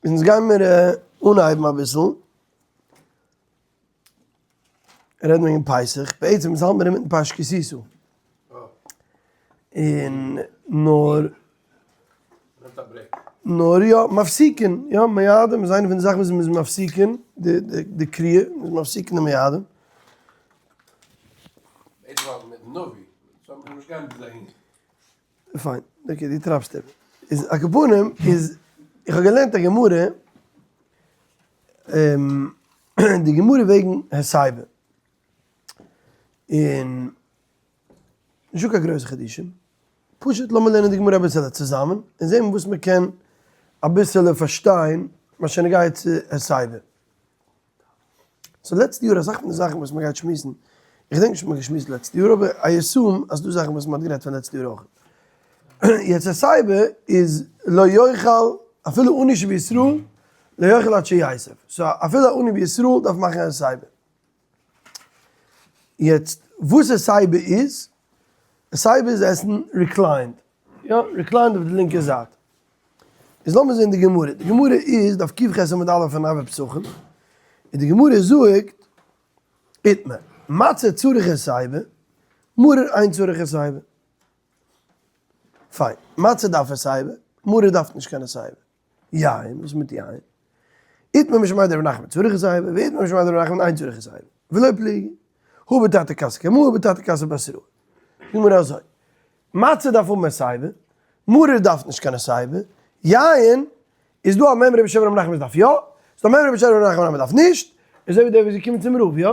אונז גיימיר אנהייבן אביסל רעדן וועגן פסח, בעצם אונז האלט מיר אינמיטן פרשת כי תשא, און נאר נאר יא מפסיקין, יא מועדים איז איינע פון די זאכן וואס מ'איז מפסיקין די די קריאה, מ'איז מפסיקין די מועדים. פיין, okay דו טרייבסט איבער. איז על כל פנים איז, איך האב געלערנט א גמרא, די גמרא וועגן הסיבה, און נישטא קיין גרויסע חידושים, פשוט לאמיר לערנען די גמרא אביסעלע צוזאמען, און זען וואס מען קען אביסעלע פארשטיין מה שנוגע צו הסיבה. so לעצטע יאר אסאך פון די זאכן וואס מ'גייט שמועסן, איך געדענק נישט אויב מ'האט געשמועסט לעצטע יאר אבער I assume אז ס'דא זאכן וואס מ'האט גערעדט פון לעצטע יאר אויך. יעצט הסיבה איז לא יאכל אפילו עני שבישראל לא יאכל עד שיסב, so אפילו א עני בישראל דארף מאכן הסיבה. יעצט וואס הסיבה איז? הסיבה איז עסן reclined, יא reclined אויף די לינקע זייט. איז לאמיר זעהן די גמרא, די גמרא איז דף ק"ח עמוד א' אין ערבי פסחים, און די גמרא זאגט, איתמר, מצה צריך הסיבה, מרור אין צריך הסיבה. פיין, מצה דארף הסיבה, מרור דארף נישט קיין הסיבה. יין, וואס מיט יין? איתמר משמיה דרב נחמן צריך הסיבה, ואיתמר משמיה דרב נחמן אין צריך הסיבה. ולא פליגי, הא בתרתי כסי קמאי הא בתרתי כסי בתראי. גמרא אזוי, מצה דארף האבן הסיבה, מרור דארף נישט קיין הסיבה, יין איז דא א מימרא בשם ר' נחמן דארף יא, איז דא א מימרא בשם ר' נחמן אז מ'דארף נישט, אזוי ווי דער וואס איז געקומען צום רב, יא?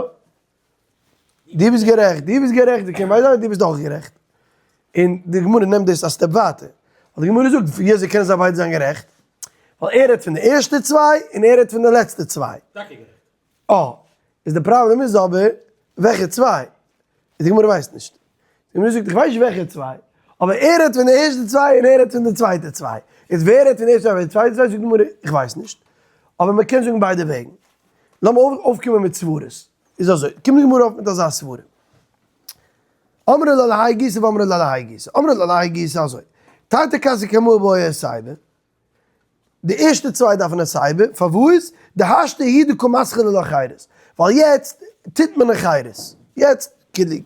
דו ביסט גערעכט, דו ביסט גערעכט, זיי קענען ביידע זיין, דו ביסט אויך גערעכט. און די גמרא נעמט דאס א step ווייטער, ווייל די גמרא זאגט ווי אזוי קענען זיי ביידע זיין גערעכט? ווייל ער רעדט פון די ערשטע צוויי און ער רעדט פון די לעצטע צוויי. טאקע גערעכט. אה, איז די פראבלעם איז אבער וועלכע צוויי? די גמרא ווייסט נישט. די גמרא זאגט איך ווייס נישט וועלכע צוויי, אבער ער רעדט פון די ערשטע צוויי און ער רעדט פון די צווייטע צוויי. איז ווער רעדט פון די ערשטע צוויי און די צווייטע צוויי? זאגט די גמרא איך ווייס נישט, אבער מען קען זאגן ביידע וועגן. לאמיר אויפקומען מיט סברות. איז אזוי, קומט די גמרא אויף מיט אזא סברה. אמרי לה להאי גיסא ואמרי לה להאי גיסא. אמרי לה להאי גיסא אזוי, תרתי כסי קמאי בעי הסיבה, די ערשטע צוויי דארפן הסיבה, פארוואס? דהשתא הוא דקא מתחיל לה חירות, ווייל יעצט טוט מען א חירות, יעצט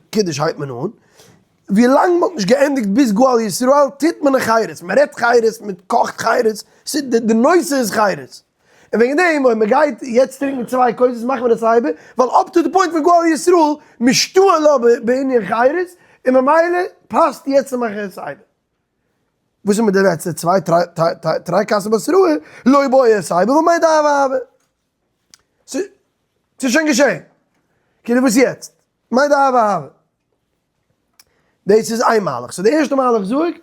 קידוש הייבט מען אן, ווי לאנג מ'האט נישט געענדיגט ביז גואל ישראל טוט מען א חירות, מ'רעדט חירות, מ'קאכט חירות, די נושא איז חירות, און וועגן דעם אויב מ'גייט יעצט טרינקען צוויי כוסות מאכט מען הסיבה, ווייל up to the point פון גואל ישראל משתעי לה בענין חירות, און ממילא פאסט יעצט צו מאכן הסיבה. וואס איז מיט די לעצטע צוויי תרי כסי בתראי לא בעי הסיבה ומאי דהוה הוה? ס'איז שוין געשען. כאילו וואס יעצט? מאי דהוה הוה? דאס איז איין מהלך. so די ערשטע מהלך זאגט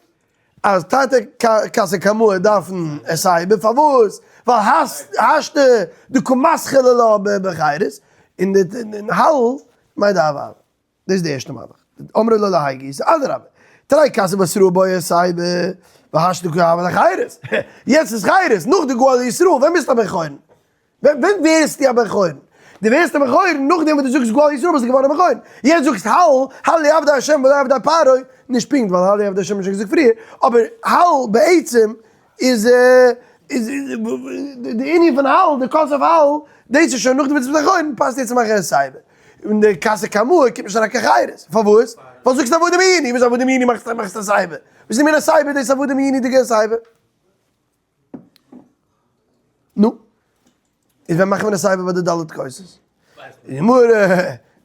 אז תרתי כסי קמאי דארפן הסיבה, פארוואס? ווייל השתא דקא מתחיל לה בחירות, און הלל מאי דהוה הוה. דאס איז די ערשטע מהלך. אמרי לה להאי גיסא, אדרבה, תרי כסי בתראי בעי הסיבה, והשתא דקא הוה לחירות. יעצט איז חירות, נאך די גאולה ישראל, ווען ביסטו א בן חורין? ווען ווערסטו א בן חורין? דו ווערסט א בן חורין נאכדעם וואס דו זאגסט גאל ישראל ביסטו געווארן א בן חורין. יעצט זאגסט הלל, הללו עבדי השם ולא עבדי פרעה, נישט פונקט ווייל הללו עבדי השם האט שוין געזאגט פריער, אבער הלל בעצם איז איז די ענין פון הלל, די concept הלל, דאס איז שוין נאכדעם וואס ביסט בן חורין, פאסט יעצט צו מאכן הסיבה. און די כסי קמאי קומט נישט אריין קיין חירות. פארוואס? ווייל זאגסט עבדים היינו, וואס עבדים היינו מאכסט מאכסט הסיבה? וואס איז די מין הסיבה דאס עבדים היינו דיגע הסיבה? נו? איז ווען מאכט מען הסיבה ביי די ד' כוסות? די גמרא,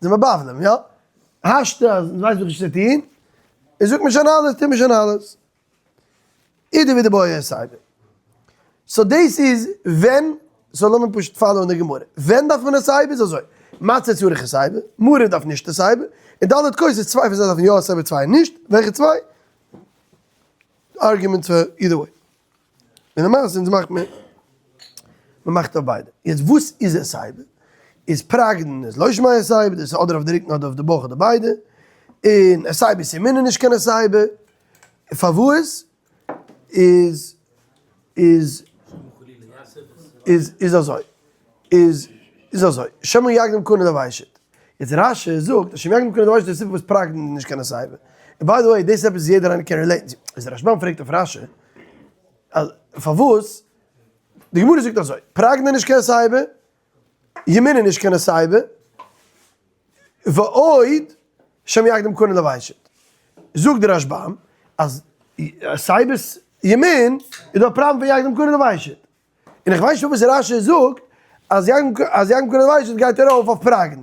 זענען מיר בבלים, יא? השתא אז מ'ווייסט דאך נישט צו טון, איז זאגט מען שוין אלעס, טוט מען שוין אלעס. אידי ווי די בויער סייבער. so דאס איז ווען, so לאמיר פשוט follow ען די גמרא. ווען דארף מען הסיבה איז אזוי, מצה צריך הסיבה, מרור דארף נישט הסיבה, און ד' כוסות צוויי פון זיי דארפן יא הסיבה צוויי נישט, וועלכע צוויי? argument פאר either way. און למעשה אונז מאכט מען, מען מאכט אויף ביידע. יעצט וואס איז הסיבה? איז פרקדן איז לא שמיה הסיבה, דאס איז אדער אויף די רוקן אדער אויף די בויך אדער ביידע. און הסיבה איז סימינא נישט קיין הסיבה. פארוואס איז איז איז איז אזוי איז איז אזוי שמא יקדים קנה לוושט יעצט רש"י זאגט אז שמא יקדים קנה לוושט איז די סיבה וואס פרקדן איז נישט קיין הסיבה און by the way דאס איז עפעס וואס יעדער איינער קען relate ן צו איז רשב"ם פרעגט אויף רש"י אז פארוואס. די גמרא זאגט אזוי, פראגנא נישט קיין הסיבה, ימינה נישט קיין הסיבה, ועוד שם יקדים קנה לוושט. זאגט דער רשב"ם אז הסיבת ימין איז דא א פראבלעם פון יקדים קנה לוושט. און איך ווייס נישט פארוואס רש"י זאגט אז יקדים קנה לוושט גייט ארויף אויף פראגן.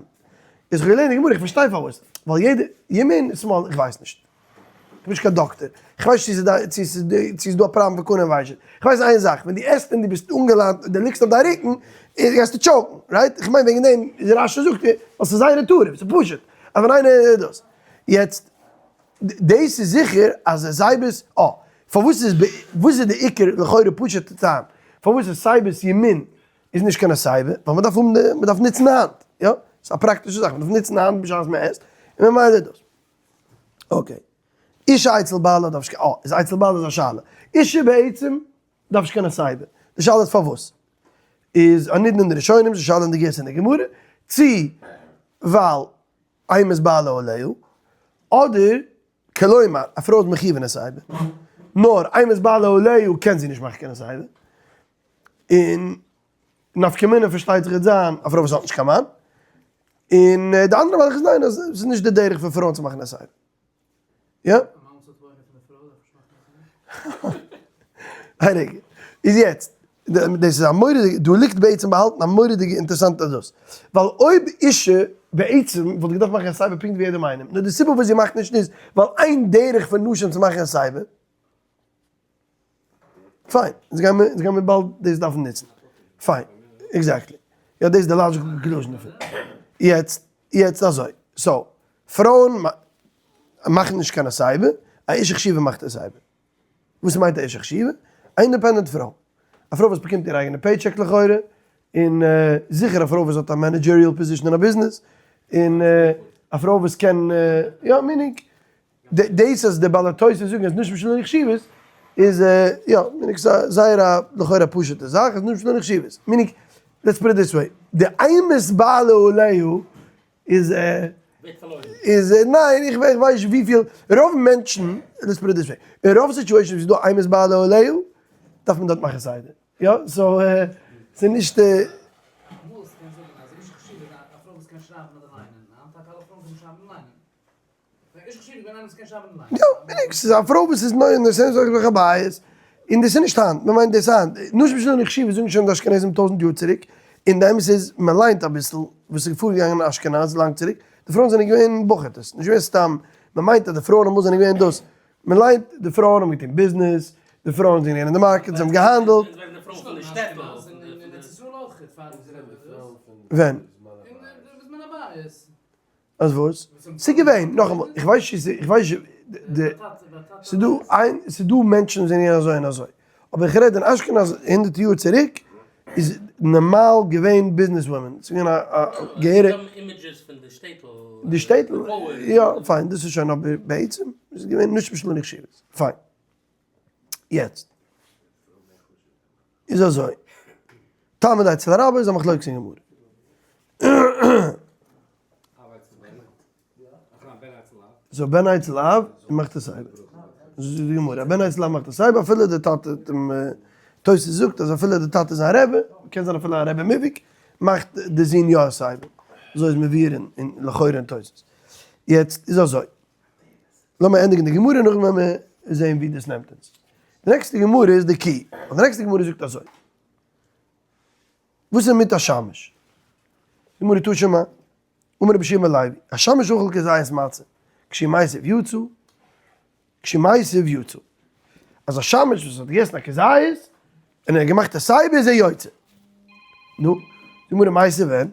איז איך געלערנט די גמרא איך פארשטיי פארוואס. ווייל יעדע ימין שמאל איך ווייס נישט. איך בין נישט קיין דאקטער. איך ווייס נישט צו ס'איז צו ס'איז דא א פראבלעם פון קנה און ושט. איך ווייס איין זאך, ווען דו עסט און דו ביסט אנגעלאנט און דו ליגסט אויף דיין רוקן, גייסטו choke ן, right? איך מיין וועגן דעם איז רש"י זאגט, ווייל ס'איז זייער טרוף, ס'איז פשוט. אז ווען איינער דאס. יעצט, דאס איז זיכער אז הסיבת, אה, פארוואס איז, וואס איז די עיקר לכאורה פשוט'ע טעם, פארוואס הסיבת ימין איז נישט קיין הסיבה, ווייל מען דארף האבן די, מען דארף נוצן די האנט, יא? ס'איז א פראקטישע זאך, מען דארף נוצן די האנט בשעת מען עסט, און ממילא איז דאס. okay. אשה אצל בעלה דארף נישט קיין, אה, איז אצל בעלה איז א שאלה. אשה בעצם דארף נישט קיין הסיבה. די שאלה איז פארוואס. איז א נידון אין די ראשונים, ס'איז א שאלה אין די גירסא אין די גמרא, צי ווייל אימת בעלה עליה, אדער כלומר, א פרוי איז מחיוב אין הסיבה, נאר אימת בעלה עליה קען זי נישט מאכן קיין הסיבה, און נפקא מינה פארשטייט זיך וועט זיין א פרוי וואס האט נישט קיין מאן, און די אנדערע מהלך איז ניין אז עס איז נישט די דרך פון פרויען צו מאכן הסיבה. יא? איין רגע. איז יעצט, דאס איז א מורא'דיגע, דא ליגט בעצם באהאלטן א מורא'דיגע אינטערעסאנטע דאס. ווייל אויב אישה בעצם וואלט געדארפט מאכן הסיבה פונקט ווי יעדעם איינעם, נאר די סיבה וואס זי מאכט נישט איז ווייל איין דרך פון נשים צו מאכן הסיבה, פיין, אונז גיימיר, אונז גיימיר באלד דאס דארפן נוצן. פיין, exactly. יא, דאס איז די logical conclusion דערפון. יעצט, יעצט אזוי, so, פרויען מאכן נישט קיין הסיבה, א אישה חשובה מאכט הסיבה. וואס מיינט א אישה חשובה? א independent פרוי. א פרוי וואס באקומט איר אייגענע paycheck לכאורה, און זיכער א פרוי וואס האט א managerial position אין א ביזנעס, און א פרוי וואס קען, יא, meaning, דאס אז די בעלי התוס' זאגן אז נשים שלא נחשבות איז יא meaning ס'איז זייער א לכאורה א פשוטע זאך אז נשים שלא נחשבות meaning let's put it this way די אימת בעלה עליה איז איז ניין איך ווייס נישט וויפיל רוב מענטשן let's put it this way אין רוב situations ווי ס'איז דא אימת בעלה עליה דארף מען דארט מאכן סדר יא so ס'איז נישט. אמאל האסטו געקענט זאגן אז אשה חשובה איז א פרוי וואס קען שרייבן אדער ליינען היינט טאקע אלע פרויען קענען שרייבן און ליינען. יא, בדיוק, ס'איז א פרוי וואס איז נוי אין די sense אויך הבית, און דאס איז נישט היינט, מען מיינט דאס היינט, נשים שלא נחשבו זאגן שוין די אשכנזים טויזנט יאר צוריק, און די אמת איז מען ליינט אביסל וואס איז פארגעגאנגען אין אשכנז לאנג צוריק, די פרויען זענען געווען בחור'טעס, נישט געווען סתם, מען מיינט אז די פרויען אמאל זענען געווען דאס, מען ליינט די פרויען האבן געטון ביזנעס, די פרויען זענען געווען אין די market, זיי האבן געהאנדלט. ווען? אז וואס? ס'איז געווען, נאכאמאל, איך ווייס נישט, איך ווייס נישט, די, ס'איז דא איין, ס'איז דא מענטשן וואס זענען אזוי און אזוי, אבער איך רעד אין אשכנז הונדערט יאר צוריק איז נארמאל געווען business women, ס'איז געווען א געהעריג. די שטעטל, יא, פיין, דאס איז שוין אבער בעצם איז געווען נישט משלנו חשיבות, פיין. יעצט איז אזוי, תלמיד אצל רבו איז א מחלוקת אין גמרא. so בן אצל אב מאכט הסיבה. זאגט די גמרא, בן אצל אב מאכט הסיבה אפילו די טאטע האט אים, תוס' זאגט אז אפילו די טאטע איז א רבי, קען זיין אפילו א רבי מובהק, מאכט די זון יא הסיבה. אזוי איז מבואר אין לכאורה אין תוס'. יעצט איז אזוי. לאמיר ענדיגן די גמרא נאכדעם וועלן מיר זעהן ווי דאס נעמט אונז. די נעקסטע גמרא איז די key. די נעקסטע גמרא זאגט אזוי. וואס איז מיט א שמש? גמרא תא שמע, אמר רבי יהושע בן לוי, השמש אוכל כזית מצה, כשהוא מיסב יצא, כשהוא מיסב יצא. אז א שמש וואס האט געגעסן א כזית, און ער האט געמאכט הסיבה איז ער יוצא. נו, גמרא מיסב אין,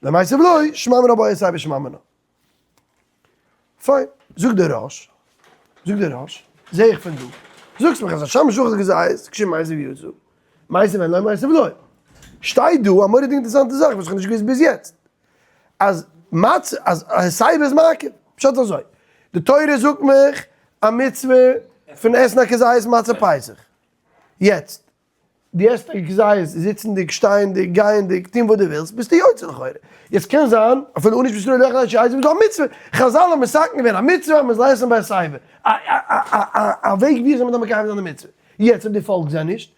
לא מיסב לא, שמע מינה בעי הסיבה שמע מינה. פיין, זאגט דער ראש, זאגט דער ראש, זע איך פון דא, זאגסט מיך אז א שמש אוכל כזית, כשהוא מיסב יצא, מיסב אין לא מיסב לא. שטייט דא א מורא'דיגע אינטערעסאנטע זאך וואס איך האב נישט געוואוסט ביז יעצט, אז מצה, אז הסיבה איז מעכב, פשט אזוי, די תורה זאגט מיך א מצוה פון עסן א כזית מצה פסח, יעצט, דו עסט א כזית זיצנדיג, שטייענדיג, גייענדיג, טון וואס דו ווילסט, ביסטו יוצא לכאורה. יעצט קען זיין, אפילו אן איש בישראל לא יאכל עד שיזיד איז דא א מצוה, חזל האבן מתקן געווען א מצוה אז מען זאל עסן בהסיבה, א וועג ווי אזוי מען דארף מקיים זיין די מצוה. יעצט אויב דו פאלגסט זיי נישט.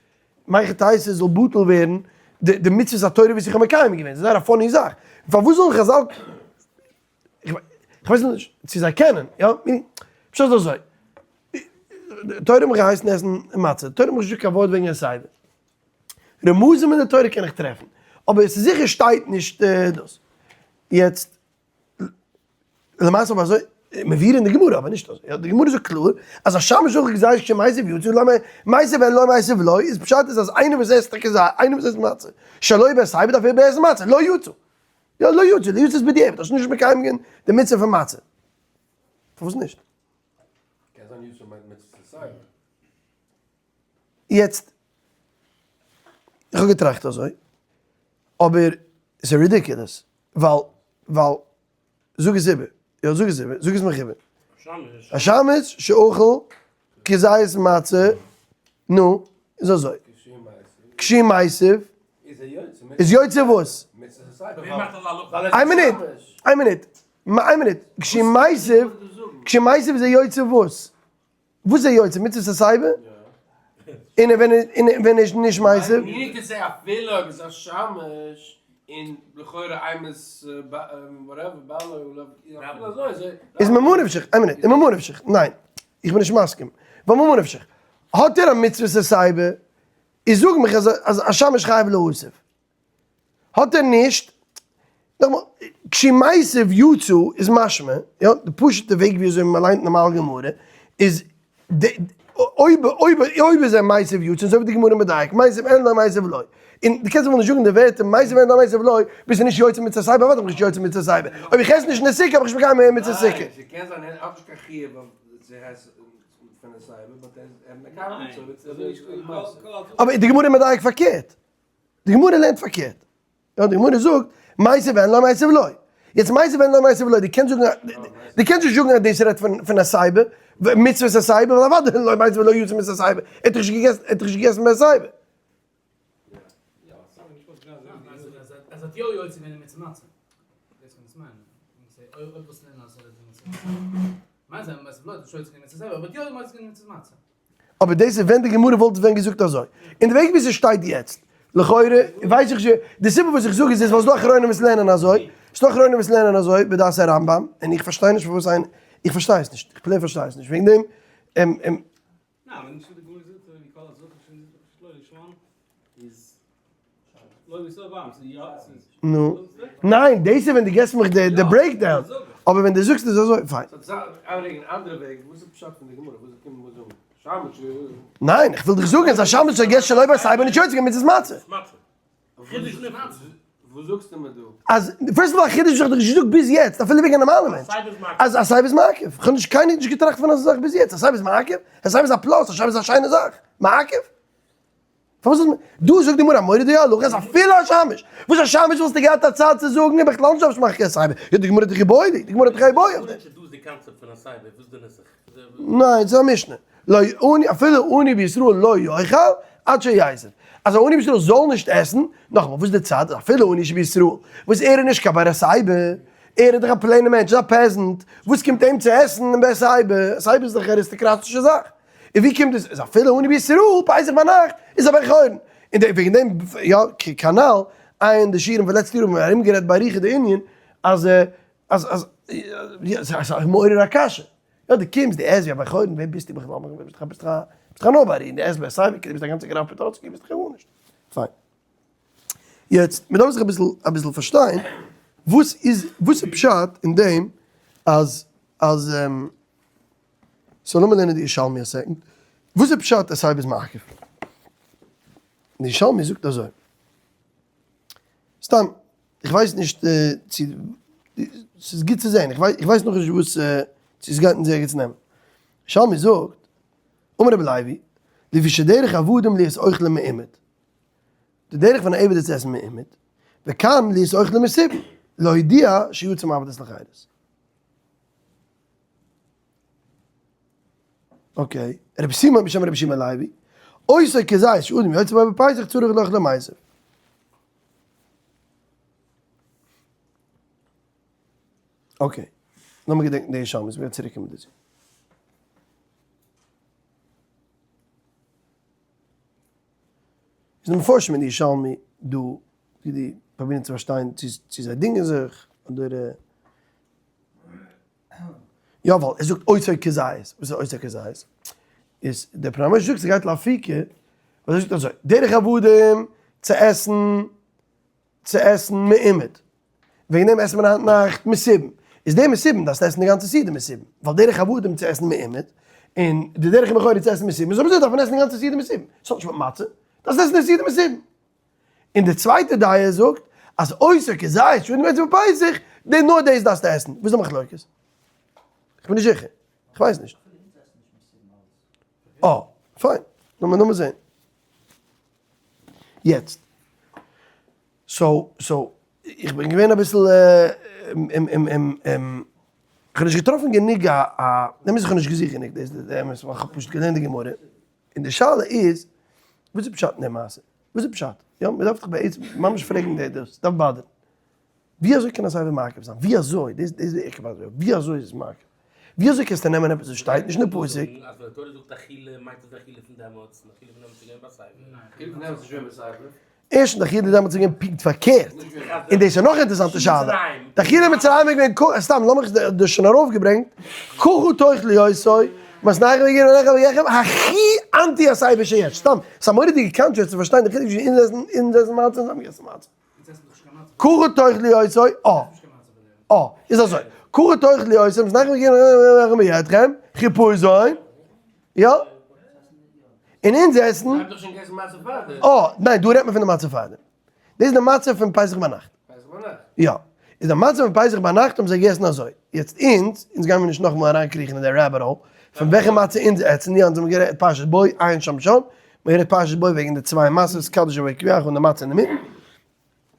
מהיכי תיתי זאל בטל ווערן די מצוות התורה וואס איך האב מקיים געווען, ס'איז זייער א funny זאך, פארוואס זאלן חזל, איך ווייס נישט צו זיי קענען, יא, פשט איז אזוי, תורה האט מיך געהייסן עסן מצה, תורה האט מיך נישט געזאגט קיין ווארט וועגן הסבה, רמזים אין די תורה קען איך טרעפן, אבער עס איז זיכער שטייט נישט דאס. יעצט, למעשה אבער אזוי, מבאר אין די גמרא אבער נישט אזוי, די גמרא זאגט קלאר אז א שמש אוכל כזית כשמיסב יצא, לא מיסב אין לא מיסב לא, איז פשט איז אז איינער וואס עסט א כזית, איינער וואס עסט מצה, שלא בהסבה דארף ער עסן מצה, לא יצא. יא לא יצא, לא יצא איז בדיעבד, האסט נישט מקיים געווען די מצוה פון מצה. פארוואס נישט? קען זיין יצא מיינט מצות הסבה. יעצט, איך האב געטראכט אזוי, אבער ס'איז ridiculous, ווייל, ווייל, זאג עס איבער, יא זאג עס איבער, זאג עס מיך איבער. השמש שאכל כזית מצה, נו, איז אזוי. כשהוא מיסב, איז יוצא וואס? איין מינוט, איין מינוט, איין מינוט, כשהוא מיסב, כשהוא מיסב איז ער יוצא וואס? וואס איז יוצא? מצוות הסבה? און ווען און ווען איז נישט מיסב? מיינט עס אפילו אויב איז א שמש און לכאורה אימת whatever בעלה אפילו אזוי איז ער איז ממה נפשך, איין מינוט, איז ממה נפשך, ניין, איך בין נישט מסכים, ווייל ממה נפשך, האט ער א מצוות הסבה, איז זאג מיך אז אז א שמש חייב להוסיף. האט ער נישט, נאכאמאל, כשמיסב יצא איז משמע, יא, די פשוט'ע וועג ווי אזוי מען ליינט נארמאל גמרא, איז די, אויב אויב אויב איז ער מיסב יצא, אזוי ווי די גמרא מדייק, מיסב אין לו מיסב לא. און דו קענסט אמאל נישט זאגן די ווערטער מיסב אין לו מיסב לא, ביסטו נישט יוצא מצות הסבה, אוודאי בין איך נישט יוצא מצות הסבה. אויב איך עס נישט אין די סוכה האב איך נישט מקיים מצות סוכה. ניין, ס'קען זיין ער האט נישט קיין חיוב אויף צו עסן פון די סייבער, but ער איז מקיים מצוה. אבער די גמרא איז מדייק פארקערט. די גמרא לערנט פארקערט. יא, די גמרא זאגט, מיסב אין לו מיסב לא. יעצט מיסב אין לו מיסב לא, דו קענסט זאגן, דו קענסט נישט זאגן אז דאס רעדט פון פון הסבה, מצוות הסבה, ווייל אוודאי לא מיסב לא יצא מצוות הסבה, ער האט דאך נישט געגעסן, ער האט דאך נישט געגעסן בהסבה. אבער דאס איז ווען די גמרא וואלט ווען געזאגט אזוי. אין די וועג ווי ס'שטייט יעצט, לכאורה, ווייס איך נישט, די סיבה וואס איך זאג עס איז ווייל ס'דא אחרונים וואס לערנען אזוי, ס'דא אחרונים וואס לערנען אזוי בדעת הרמב ם, און איך פארשטיי נישט פארוואס איינער, איך פארשטיי עס נישט, איך plain פארשטיי עס נישט, וועגן דעם, נו, ניין, דאס איז ווען דו געסט מיך די breakdown, אבער ווען דו זאגסט עס אזוי, פיין. ניין, איך וויל דיך זאגן אז א שמש האט געסט שלא בהסיבה נישט יוצא געווען מצות מצה. אז, first of all, א חידוש האב איך דיך נישט געזאגט ביז יעצט, אפילו וועגן א נארמאלע מענטש, אז הסבה איז מעכב, איך האב נישט קיינער נישט געטראכט פון אזא זאך ביז יעצט, הסבה איז מעכב? הסבה איז א plus, הסבה איז א שיינע זאך, מעכב? פארוואס זאל מען, דא זאגט די גמרא א מורא'דיגע הלכה אז אפילו א שמש, וואס א שמש וואלסטו געהאט א צד צו זאגן איז בכלל נישט דארפסט מאכן קיין הסבה, יא די גמרא האט דיך געבויגן, די גמרא האט דיך געבויגן אויף דעם. ניין, ס'איז א משנה, לא עני אפילו עני בישראל לא יאכל עד שיסב, אז א עני בישראל זאל נישט עסן, נאכאמאל וואס איז די צד, אפילו עני שבישראל, וואס ער איז נישט קיין בר הסבה, ער איז דאך א plain ע מענטש, א peasant, וואס קומט אים צו עסן אין בהסיבה, הסבה איז דאך אריסטאקראטישע זאך. און ווי קומט דאס אז אפילו עני בישראל פסח ביינאכט איז א בן חורין, און די וועגן דעם יא כנל עיין די שיעורים פון לעצטע יאר האבן מיר ארום גערעדט באריכות די ענין אז אז אז ס'איז מעורר א קשיא, יא דו קומסט דו עסט ווי א בן חורין ווער ביסטו בכלל ביסט דאך ביסט דאך א nobody דו עסט בהסיבה כאילו ביסט א גאנצע גראף פאטאצקי ביסט דאך גארנישט, פיין. יעצט מ'דארף זיך אביסל אביסל פארשטיין וואס איז וואס איז פשט אין דעם אז אז. so לאמיר לערנען די ירושלמי א second, וואס איז פשט אז הסבה איז מעכב? די ירושלמי זאגט אזוי, סתם, איך ווייס נישט צו, ס'איז גוט צו זען, איך ווייס נאכנישט וואס, צו עס גייט אונז ערגעץ נעמען. ירושלמי זאגט, אמר רבי לוי, לפי שדרך עבדים להיות אוכלים מעומד, די דרך פון א עבד איז צו עסן מעומד, וכאן להיות אוכלים מסובין, להודיע שיצא מעבדות לחירות. okay, רבי סימון בשם רבי שמעון לוי, אותו כזית שאדם יוצא בו בפסח צריך לאכלו מיסב. okay, לאמיר געדענקן די ירושלמי, מיר וועלן צוריק קומען דערצו. איז די מפרשים אין די ירושלמי דא ווי די פרובירן צו פארשטיין צו זיי דינגען זיך אדער יא ווייל ער זאגט אותו כזית, וואס איז אותו כזית? איז דער פני משה זאגט ס'גייט לאפיקי, ווייל ער זאגט אזוי, דרך עבדים צו עסן צו עסן מעומד, וועגן דעם עסט מען היינט נאכט מסובין, איז די מסובין דארפסטו עסן די גאנצע סעודה מסובין, ווייל דרך עבדים צו עסן מעומד, און די דרך מכורה צו עסן מסובין, איז אויב אזוי דארף מען עסן די גאנצע סעודה מסובין, ס'האט נישט מיט מצה, דארפסט עסן די סעודה מסובין. און די צווייטע דעה זאגט אז אותו כזית שאדם מוציא בפסח, די נאר דאס דארפסטו עסן, וואס איז די מחלוקת? איך בין נישט זיכער, איך ווייס נישט. אה, פיין, לאמיר לאמיר זען. יעצט, so so, איך בין געווען אביסל איך האב נישט געטראפן גענוג א א, אמת איך האב נישט געזוכט גענוג, דאס איז די אמת, ווייל איך האב פשוט געלערנט די גמרא, און די שאלה איז, וואס איז פשט אין די מעשה? וואס איז פשט? יא, מען דארף דאך בעצם ממש פרעגן די דאס, דארף באדערן. ווי אזוי קען א ספר מעכב זיין? ווי אזוי? דאס איז די עיקר באדער. ווי אזוי איז עס מעכב? ווי אזוי קענסטו נעמען עפעס וואס שטייט נישט אין די פסוק? אז ווען די תורה זאגט אכילה מיינט עס די אכילה פון דעמאלטס, און אכילה פון דעמאלטס איז געווען ביי סדר. אכילה פון דעמאלטס איז נישט געווען ביי סדר. ערשטנס די אכילה דעמאלטס איז געווען פונקט פארקערט. און דאס איז נאך א אינטערעסאנטע שאלה. די אכילה מצרים איז געווען, סתם לאמיך דאס שוין ארויפגעברענגט, ככה תאכלו אותו, מתניכם ויגיעו עליכם ויחם, הכי אנטי הסדר שיש. סתם, ס'איז א מורא'דיגע קאנטראסט צו פארשטיין די חילוק צווישן אונז עסן אונז עסן מצה און זיי האבן געגעסן מצה. ככה תאכלו אותו, אה. אה, איז אזוי, ככה תאכלו אותו, מתניכם ויגיעו עליכם ויחם, חיפזון, יא? און אונז עסן. זיי האבן דאך שוין געגעסן מצה פארדעם. אה, ניין, דא רעדט מען פון די מצה פארדעם. דאס איז די מצה פון פסח ביינאכט. פסח ביינאכט? יא. איז די מצה פון פסח ביינאכט האבן זיי געגעסן אזוי. יעצט אונז, אונז גיימיר נישט נאכאמאל אריינקריכן אין די rabbit hole, פון וועלכע מצה אונז עסן, יא אונז האבן גערעדט פרשת בוא, עיין שם שם, מ'האט גערעדט פרשת בוא וועגן די צוויי מצות, קדש ובקביעך און די מצה אינדערמיטן,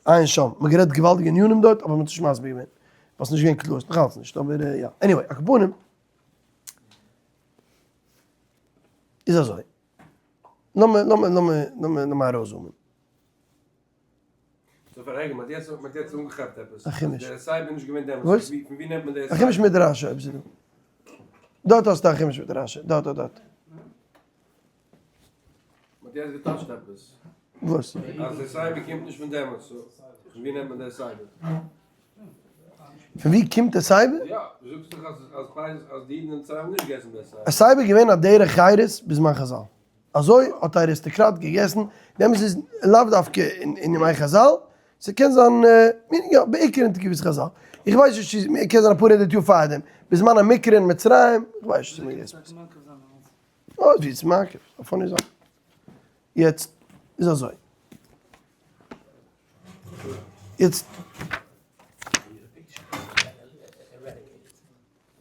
עיין שם. מ'האט גערעדט געוואלדיגע ענינים דארט, אבער מ'האט נישט מסביר געווען. ווייל ס'נישט געווען קלאר, ס'נאך אלץ נישט, אבער יא. Anyway, על כל פנים. איז אזוי, לאמיר לאמיר לאמיר לאמיר לאמיר ארויסזומען. So פאר רגע, מ'האט יעצט מ'האט יעצט אנגעכאפט עפעס. א חומש. דער סייב איז נישט געווען דעמאלטס. וואס? פון ווי נעמט מען דער א חומש מיט רשי אויב ס'איז דא. דארט האסטו א חומש מיט רשי, דארט דארט דארט. מ'האט יעצט געטאטשט עפעס. וואס? אז דער סייבער קומט נישט פון דעמאלטס, so פון ווי נעמט מען דער סייבער? פון ווי קומט דער סייבער? יא, דו זאגסט דאך אז אז פייז אז די אידן אין מצרים האבן נישט געגעסן דער סייבער. א סייבער איז געווען א דרך חירות בזמן חזל. אזוי האט א אריסטאקראט געגעסן, די אמת איז לאו דווקא אין ימי חזל, ס'קען זיין יא בעיקר אין תקופת חזל, איך ווייס נישט צו קען זיין אפאר הונדערט יאר פארדעם, בזמן המקרא אין מצרים, איך ווייס נישט צו מ'האט געגעסן. אוי ווי איז מעכב, א funny זאך. יעצט איז אזוי. יעצט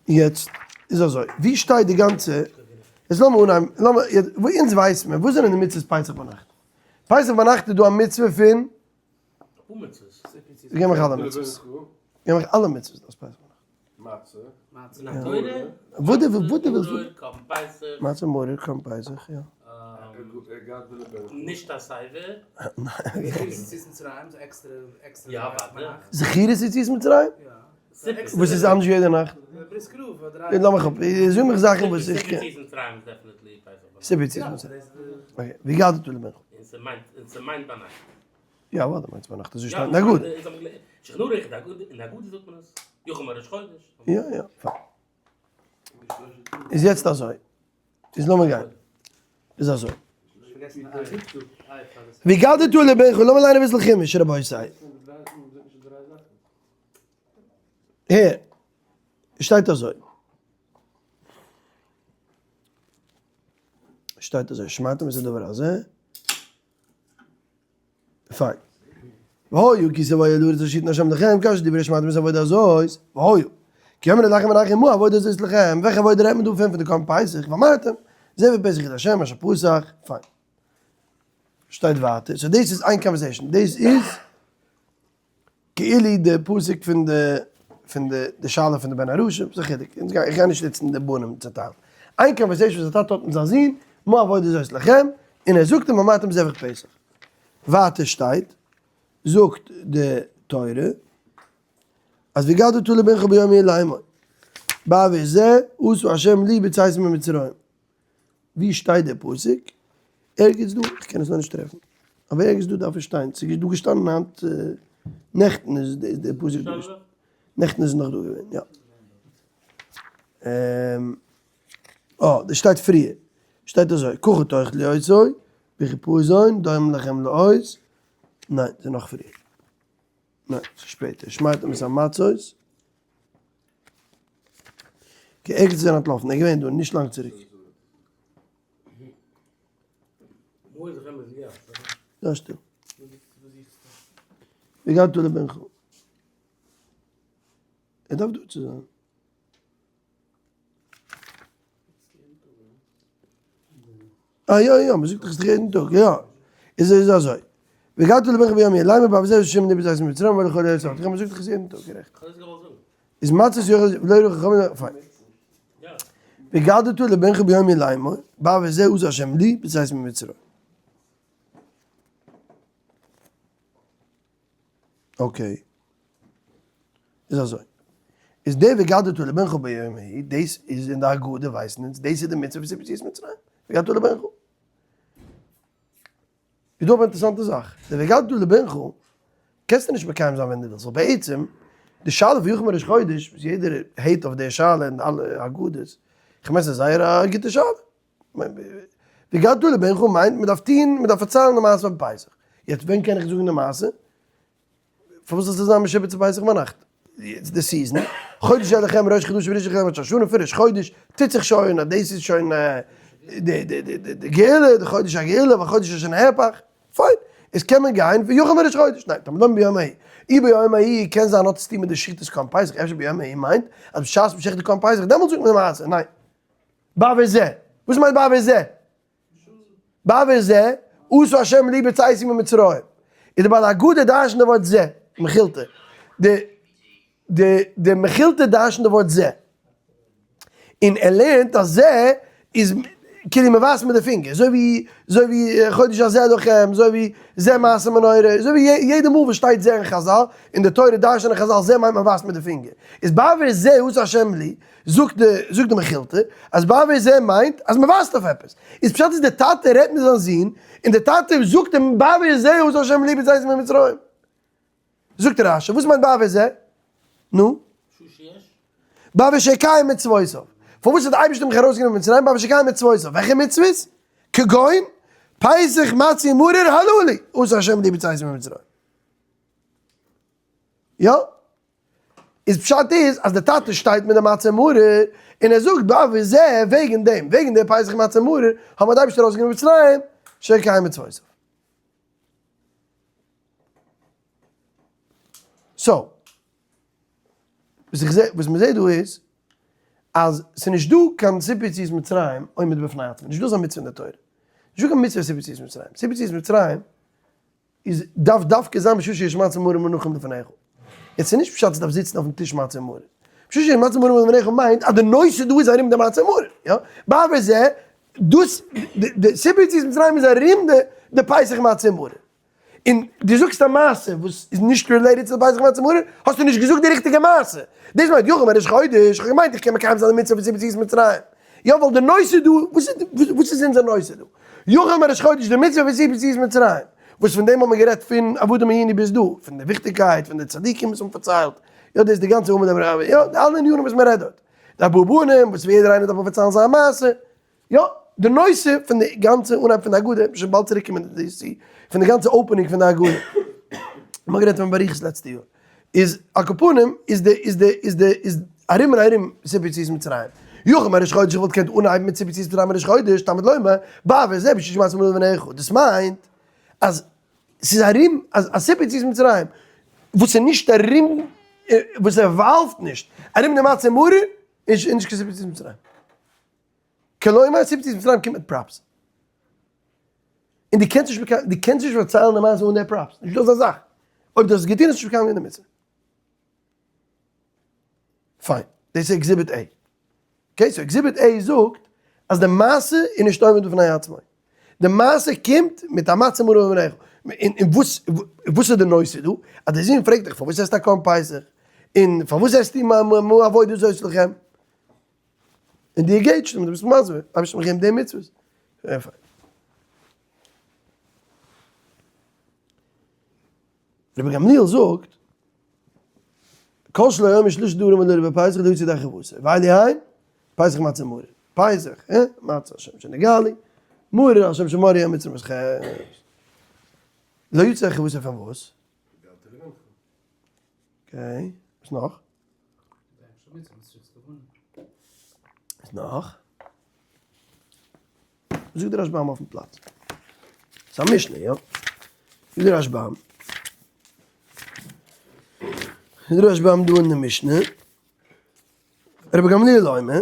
יעצט איז אזוי, ווי שטייט די גאנצע, יעצט לאמיר אנהייבן, לאמיר, וואו אונז ווייסט מען, וואס זענען די מצוות פסח ביינאכט? פסח ביינאכט איז דא א מצוה פון, גיב מיך אלע מצוות, גיב מיך אלע מצוות דאס פסח ביינאכט. מצה. מצה מן התורה. וואס דו וואס דו ווילסט. מרור קרבן פסח. מצה מרור קרבן פסח, יא. נישט א סייווער. זכירת יציאת מצרים איז עקסטערע עקסטערע יא וואדע. זכירת יציאת מצרים? וואס איז אנדערש ווי יעדע נאכט? לאמיך אפ, זאג מיך זאכן וואס איך קען. סיפור יציאת מצרים איז definitely פסח ביינאכט. סיפור יציאת מצרים. Okay, והגדת לבנך. און ס'מיינט און ס'מיינט ביינאכט. יא וואדע מיינט ביינאכט אזוי שטייט אין הגדה. שולחן ערוך, אין הגדה זאגט מען עס, יחל מראש חודש. יא יא, פיין. איז יעצט אזוי, איז לאמיר גיין, איז אזוי. והגדת לבנך, לאמיר ליינען אביסל חומש רבותי. הער, שטייט אזוי. שטייט אזוי, שמעתם את הדבר הזה? פיין. והיה כי תבואו אל הארץ אשר יתן השם לכם כאשר דיבר ושמעתם את העבודה הזאת, והיה כי יאמר אליכם מנחם מה העבודה הזאת לכם, וועלכע עבודה רעדט מען דא פון פון די קרבן פסח, ואמרתם, זבח פסח איז השם אשר פסח, פיין. שטייט ווייטער, so דאס איז איין conversation, דאס איז כאילו די פסוק פון די פון די די שאלה פון די בן הרשע, וואס איז די חילוק? אונז גיי איך גיי נישט נוצן די בנים צעטיילן. איין conversation וואס א טאטע האט מיט זיין זון, מה עבודה זאת לכם, און ער זאגט אים ואמרתם זבח פסח. ווייטער שטייט, זאגט די תורה, אז והגדת לבנך ביום ההוא לאמור, בעבור זה עשה השם לי בצאתי ממצרים. ווי שטייט די פסוק? ערגעץ דא, איך קען עס נאר נישט טרעפן. אבער ערגעץ דא דארף עס שטיין, ס'איז דא געשטאנען היינט, נעכטן איז די פסוק דא געשטאנען, נעכטן איז עס נאך דא געווען, יא. אה, דאס שטייט פריער, שטייט אזוי, ככה תאכלו אותו, בחיפזון, דומה לכם לאות, ניין, ס'איז נאך פריער, ניין, ס'איז שפעטער, ושמרתם את המצות, ערגעץ איז ער אנטלאפן, ער איז געווען דא נישט לאנג צוריק. זיי שטיל. והגדת לבנך. ער דארף דא צו זיין. אה יא יא, מ'זאגט דאך עס יעדן טאג, יא. איז איז אזוי. והגדת לבנך ביום ההוא לאמר בעבור זה עשה השם לי בצאתי ממצרים ולכל ארץ אבותיכם, מ'זאגט דאך עס יעדן טאג, גערעכט. איז מצות יאכל ולא יראו חכמים, פיין. והגדת לבנך ביום ההוא לאמר בעבור זה עשה השם לי בצאתי ממצרים. okay. איז אזוי. איז די והגדת לבנך ביום ההוא, דאס איז אין די הגדה ווייסן אונז, דאס איז די מצוה פון סיפור יציאת מצרים. והגדת לבנך. איז דא אבער אינטערעסאנטע זאך, די והגדת לבנך קענסטו נישט מקיים זיין ווען דו ווילסט, ווייל בעצם די שאלה פון יחל מראש חודש, וואס יעדער hate אויף די שאלה אין אלע הגדות, איך מיין ס'איז זייער א גוטע שאלה. והגדת לבנך מיינט מען דארף טון, מען דארף פארציילן די מעשה ביים פסח. יעצט ווען קען איך זאגן די מעשה? פארוואס זאל עס זיין משועבד צו פסח ביינאכט? יעצט די season, חודש זה לכם ראש חדשים ראשון לכם ראש השנה פון ראש חודש, טוט זיך שוין אז דאס איז שוין די די די די גאולה, די חודש הגאולה והחודש אשר נהפך, פיין, איז קען מען גיין ויחל מראש חודש, ניין, תלמוד לומר ביום ההוא, אי ביום ההוא קען זיין האט עס צוטון מיט די שחיטת קרבן פסח, אפשר ביום ההוא מיינט אז בשעת מ'שחט די קרבן פסח דעמאלטס זאגט מען די מעשה, ניין. בעבור זה, וואס מיינט בעבור זה? בעבור זה עשה השם לי בצאתי ממצרים, איז די בעל הגדה דרש'נט די ווארט זה, מכילתא, די די די מכילתא דרש'נט די ווארט זה, און ער לערנט אז זה איז כאילו מען ווייזט מיט די פינגער, אזוי ווי אזוי ווי חודש הזה לכם, אזוי ווי זה מעשה מנורה, אזוי ווי יעדע מאל וואס שטייט זה אין חזל, אין די תורה דרש'נען חזל זה מיינט מען ווייזט מיט די פינגער, איז בעבור זה עשה השם לי, זאגט די זאגט די מכילתא אז בעבור זה מיינט אז מען ווייזט אויף עפעס, איז פשט איז די טאטע רעדט מיט זיין זון און די טאטע זאגט אים בעבור זה עשה השם לי בצאתי ממצרים. זאגט רשי וואס מיינט בעבור זה? נו? בעבור שאקיים מצוותיו. פארוואס האט די אייבערשטער מיך ארויסגענומען פון מצרים? בעבור שאקיים מצוותיו. וועלכע מצוות? כגון פסח מצה ומרור הללו עשה השם לי בצאתי ממצרים. יא? איז פשט איז אז די טאטע שטייט מיט די מצה מרור און ער זאגט בעבור זה וועגן דעם וועגן די פסח מצה מרור האט מיר די אייבערשטער ארויסגענומען מצרים שאקיים מצוותיו. so וואס איך זע וואס מ'זעט דא איז אז ס'איז נישט דא קיין סיפור יציאת מצרים עומד בפני עצמו, נישט דא אזא מצוה אין די תורה, נישט דא קיין מצוה סיפור יציאת מצרים, סיפור יציאת מצרים איז דארף דווקא זיין בשעה שיש מצה ומרור מונחים לפניך. יעצט איז נישט פשט ס'דארף זיצן אויפן טיש מצה ומרור. בשעה שיש מצה ומרור מונחים מיינט אז די נושא דא איז ארום די מצה ומרור. יא? בעבור זה, דאס, די סיפור יציאת מצרים איז ארום די די פסח מצה ומרור. און דו זאגסט א מעשה וואס איז נישט related צו די פסח מצה ומרור, האסטו נישט געזאגט די ריכטיגע מעשה. דאס מיינט יחל מראש חודש, כ'האב געמיינט איך קען מקיים זיין די מצוה פון סיפור יציאת מצרים. יא ווייל די נושא דא, וואס איז וואס איז אונזער נושא דא? יחל מראש חודש די מצוה פון סיפור יציאת מצרים, וואס פון דעם האט מען גערעדט פון עבדים היינו ביז דא, פון די וויכטיגקייט פון די צדיקים וואס האבן פארציילט, יא דאס די גאנצע עמוד אברהם, יא די אלע ענינים וואס מען רעדט דארט, די ארבעה בנים וואס יעדער איינער דארף מען פארציילן זיין מעשה, יא די נושא פון די גאנצע אנהייב פון די הגדה, שוין באלד צוריק קומען דאס צו, פון די גאנצע opening פון די הגדה, מ'האט גערעדט פון באריכות לעצטע יאר. איז על כל פנים איז די איז די איז די איז ארום און ארום סיפור יציאת מצרים. יחל מראש חודש איך וואלט געקענט אנהייבן מיט סיפור יציאת מצרים ראש חודש תלמוד לומר בעבור זה בשעה שיש מצה ומרור לפניך דאס מיינט אז ס'איז ארום אז א סיפור יציאת מצרים וואס איז נישט ארום וואס involve ט נישט ארום די מצה ומרור איז נישט קיין סיפור יציאת מצרים. כלומר סיפור יציאת מצרים קומט מיט props. און דו קענסט נישט מקיים, דו קענסט נישט פארציילן די מעשה אן די props, נישטא אזא זאך. אויב דו האסט עס געטון האסטו נישט מקיים געווען די מצוה. פיין, דאס איז exhibit A. okay, so exhibit A זאגט אז די מעשה איז נישט עומד בפני עצמו. די מעשה קומט מיט א מצה מרור ובניך. און וואס וואס איז די נושא דא? אז די זון פרעגט דיך פארוואס עסטו א קרבן פסח? און פארוואס עסטו מה עבודה זאת לכם? און דו געבסט אים, דו ביסט מסביר, אייבערשטער האט מיר געגעבן די מצוות. רבי גמליאל זאגט, כל שלא יאמר שלש דברים הללו בפסח לא יצא ידי חובתו, ואלו הן, פסח מצה מרור, פסח, אה, מצה על שם שנגאלו, מרור על שם שמרו המצרים את לא יצא ידי חובתו פון וואס? okay, וואס נאך? וואס נאך? זאגט דער רשב"ם אויפן פלאץ. ס'איז א משנה, יא? זאגט דער רשב"ם. זאגט דער רשב"ם דא אין די משנה. רבי גמליאל אומר.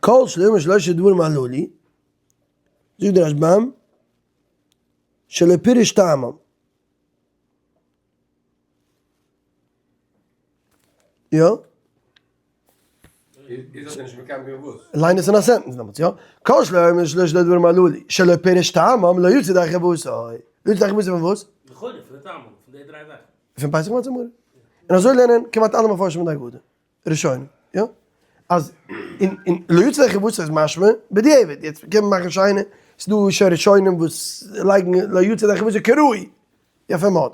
כל שלמה שלושה דברים הללו, זאגט דער רשב"ם, שלא פירש טעמם. יא? ליין עס אין א sentence דעמאלטס, יא? כל שלמה שלושה דברים הללו, שלא פירש טעמם, לא יוצא ידי חובתו. לא יוצא ידי חובתו פון וואס? לכאורה פון די טעמים, פון די דריי זאכן. פון פסח מצה מרור. און אזוי לערנען כמעט אלע מפרשים אין די הגדה. ראשונים, יא? אז אין אין לא יוצא ידי חובתו איז משמע בדיעבד, יעצט קען מען מאכן שיינע, ס'דא שוין ראשונים וואס לייגן לא יוצא ידי חובתו כראוי, יפה מאוד.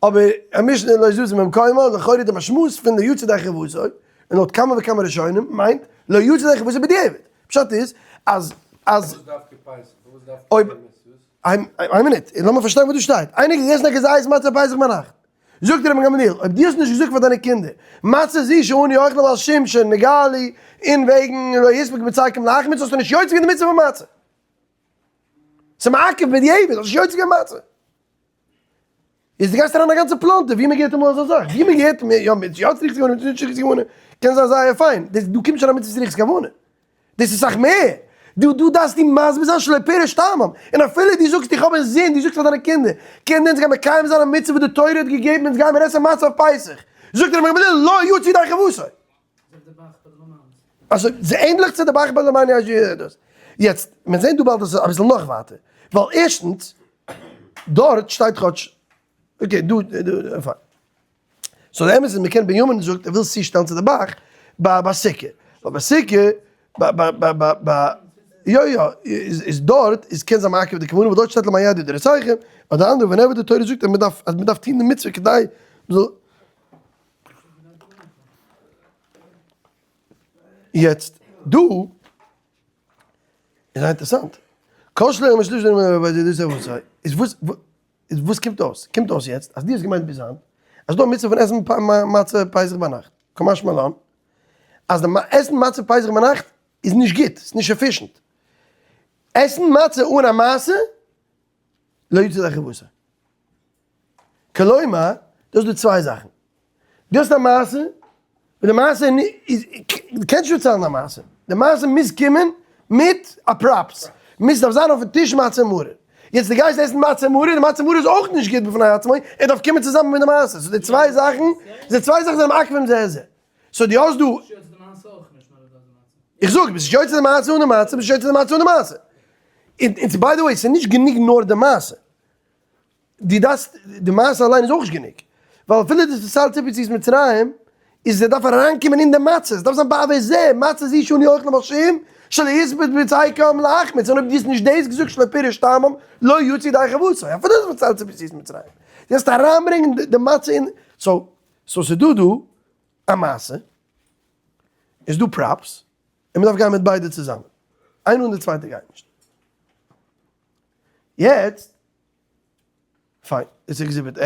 אבער א משנה לא זזה ממקומה, לכאורה די משמעות פון לא יוצא ידי חובתו, און לויט כמה וכמה ראשונים, מיינט לא יוצא ידי חובתו בדיעבד. פשט איז אז אז. פארוואס דווקא פסח? פארוואס דווקא אויב די מצוות? איין מינוט, לאמיר פארשטיין וואס דא שטייט. איינער האט געגעסן א כזית מצה פסח ביינאכט. זאגט רבן גמליאל, אויב דו האסט נישט געזאגט פאר דיינע קינדער, מצה זו שאנו אוכלים על שום שנגאלו, און וועגן לא הספיק בצקם להחמיץ, האסטו נישט יוצא געווען די מצוה פון מצה. ס'איז מעכב בדיעבד, האסט נישט יוצא געווען מצה. איז דו גייסט אריין א גאנצע פלאנטער, ווי מ'געהערט אמאל אזא זאך? ווי מ'געהערט, יא, מיט יא צריכות כוונה, מיט נישט צריכות כוונה, קען זיין זייער פיין, דאס דא קומט שוין א מצוה צריכות כוונה. דאס איז סאך מער. דא דא דארפסטו מסביר זיין שלא פירש טעמם. און אפילו דו זאגסט איך האב אין זין, דו זאגסט פאר דיינע קינדער, קינדער אונז גיימער מקיים זיין א מצוה וואס די תורה האט געגעבן אונז גיימער עסן מצה אויף פסח. זאגט רבי גמליאל לא יצא ידי חובתו. אזוי ס'איז ענדליך צו די ב"ח ביי די מאני אז דאס. יעצט, מיר זעהן דא באלד אז ס'איז אביסל נאך ווייטער. ווייל ערשטנס, דארט שטייט כאטש, okay, דא, דא, פיין. so די אמת איז מ'קען בנימין זאגט ער וויל צושטעלן צו די ב"ח ביי ביי סוכה, ווייל ביי סוכה ביי ביי ביי ביי ביי יא יא איז איז דארט איז קען זיין מעכב די כוונה ווייל דארט שטייט למען ידעו דורותיכם, אדער אנדערע whenever די תורה זאגט אז מ'דארף אז מ'דארף טון די מצוה כדי מ'זאל יעצט דא איז אינטערעסאנט כל שלא משליש איז וואס איז וואס קומט אויס? קומט אויס יעצט אז דו האסט געמיינט ביז היינט אז דא א מצוה פון עסן מצה פסח ביינאכט, קא משמע לן אז די עסן מצה פסח ביינאכט איז נישט גוט, ס'איז נישט efficient. עסן מצה אן א מעשה לא יצא ידי חובתו. כלומר, דא איז דא צוויי זאכן. דו האסט א מעשה, און די מעשה איז, דו קענסט נישט פארציילן א מעשה. די מעשה מוז קומען מיט א props. מוז דארף זיין אויפן טיש מצה ומרור. יעצט דו גייסט עסן מצה ומרור, די מצה ומרור איז אויך נישט גוט בפני עצמו, ער דארף קומען צוזאמען מיט די מעשה. so די צוויי זאכן, די צוויי זאכן זענען מעכבים זה את זה. so דו האסט דא. איך זאג, ביסט נישט יוצא די מעשה אן די מצה, ביסט נישט יוצא די מצה אן די מעשה. און by the way, ס'איז נישט גענוג נאר די מעשה. דו דארפסט, די מעשה אליין איז אויך נישט גענוג, ווייל אפילו די ספעציעל ציפוי יציאת מצרים, איז ער דארף אריינקומען אין די מצה, עס דארף זיין בעבור זה, מצה זו שאנו אוכלים על שום שלא הספיק בצקם להחמיץ, און אויב דו האסט נישט דאס געזאגט שלא פירש טעמם לא יצא ידי חובתו, אפילו די ספעציעל ציפוי יציאת מצרים, דו דארפסט אריינברענגען די מצה אין, so, so ס'איז דא דא א מעשה, איז דא props, און מ'דארף גיין מיט ביידע צוזאמען, איינע אן די צווייטע גייט נישט. יעצט, פיין, איז exhibit A,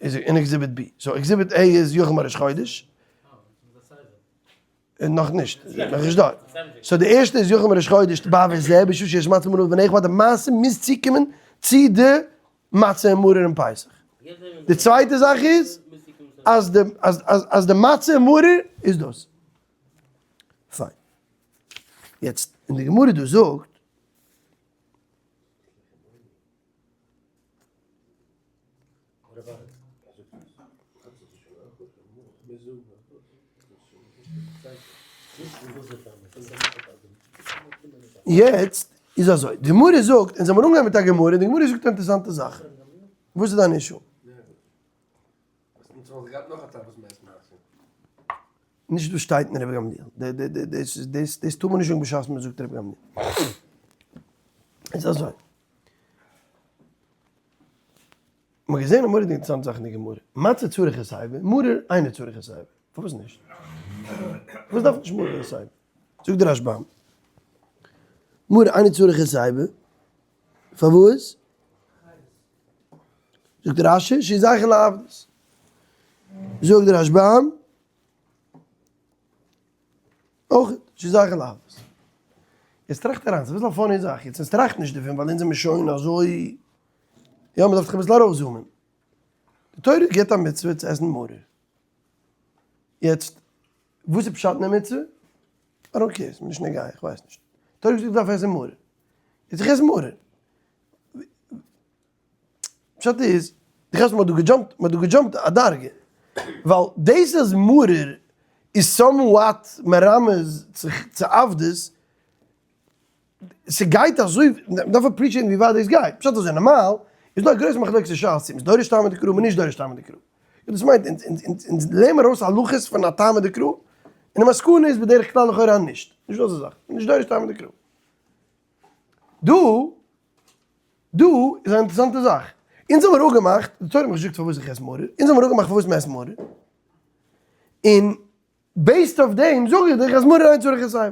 איז אין exhibit B, so exhibit A איז יחל מראש חודש, נאך נישט, נאך נישט דארט, so די ערשטע איז יחל מראש חודש בעבור זה בשעה שיש מצה ומרור לפניך ווייל די מעשה מוז צוקומען צו די מצה און מרור אין פסח, די צווייטע זאך איז אז די אז די מצה און מרור איז דאס, פיין. יעצט אין די גמרא דא זאגט. יעצט איז אזוי, די גמרא זאגט, אונז האבן אנגעהויבן מיט א גמרא, די גמרא זאגט א אינטערעסאנטע זאך, וואס איז דיין issue? נישט וואס שטייט אין רבי גמליאל, דאס דאס דאס טאר מען נישט זאגן בשעת מען זאגט רבי גמליאל. איז אזוי. מ'האט געזען א מורא'דיגע אינטערעסאנטע זאך אין די גמרא, מצה צריך הסיבה, מרור אינו צריך הסיבה. פארוואס נישט? פארוואס דארף נישט מרור הסיבה? זאגט דער רשב"ם, מרור אינו צריך הסיבה, פארוואס? זאגט רש"י, שהוא זכר לעבדות. זאגט דער רשב"ם, אויך שהוא זכר לעבדות. יעצט טראכט אריין, ס'איז אביסל א funny זאך, יעצט אונז טראכט נישט דערפון ווייל אונז זעמיר שוין אזוי, יא מ'דארף זיך אביסל ארויסזומען. די תורה גיבט א מצוה צו עסן מרור. יעצט, וואס איז פשט אין די מצוה? I don't care, ס'איז מיר נישט נוגע, איך ווייס נישט. תורה זאגט איך דארף עסן מרור. יעצט איך עס מרור. פשט איז, דו כאפסט מ'האט דא גע jump ט, מ'האט דא גע jump ט א דרגה. ווייל דאס אז מרור איז somewhat מרמז צו עבדות, ס'גייט אזוי, מ'דארף appreciate ן ווי ווייט דאס גייט. פשט אזוי, נארמאל איז דא א גרויסע מחלוקת אין שס צו מ'איז דורש טעמא דקרא אדער נישט דורש טעמא דקרא. און דאס מיינט אונז לערן מיר ארויס הלכות פון א טעמא דקרא, און די מסקנא איז בדרך כלל לכאורה אז נישט. נישטא אזא זאך. מ'איז נישט דורש טעמא דקרא. דא דא איז א אינטערעסאנטע זאך. אונז האמיר אפגעמאכט, די תורה האט מיך געזאגט פארוואס איך עס מרור, אונז האמיר אפגעמאכט פארוואס מ'עסט מרור, און based אויף דעם זאג איך דיך אז מרור אין צריך הסיבה.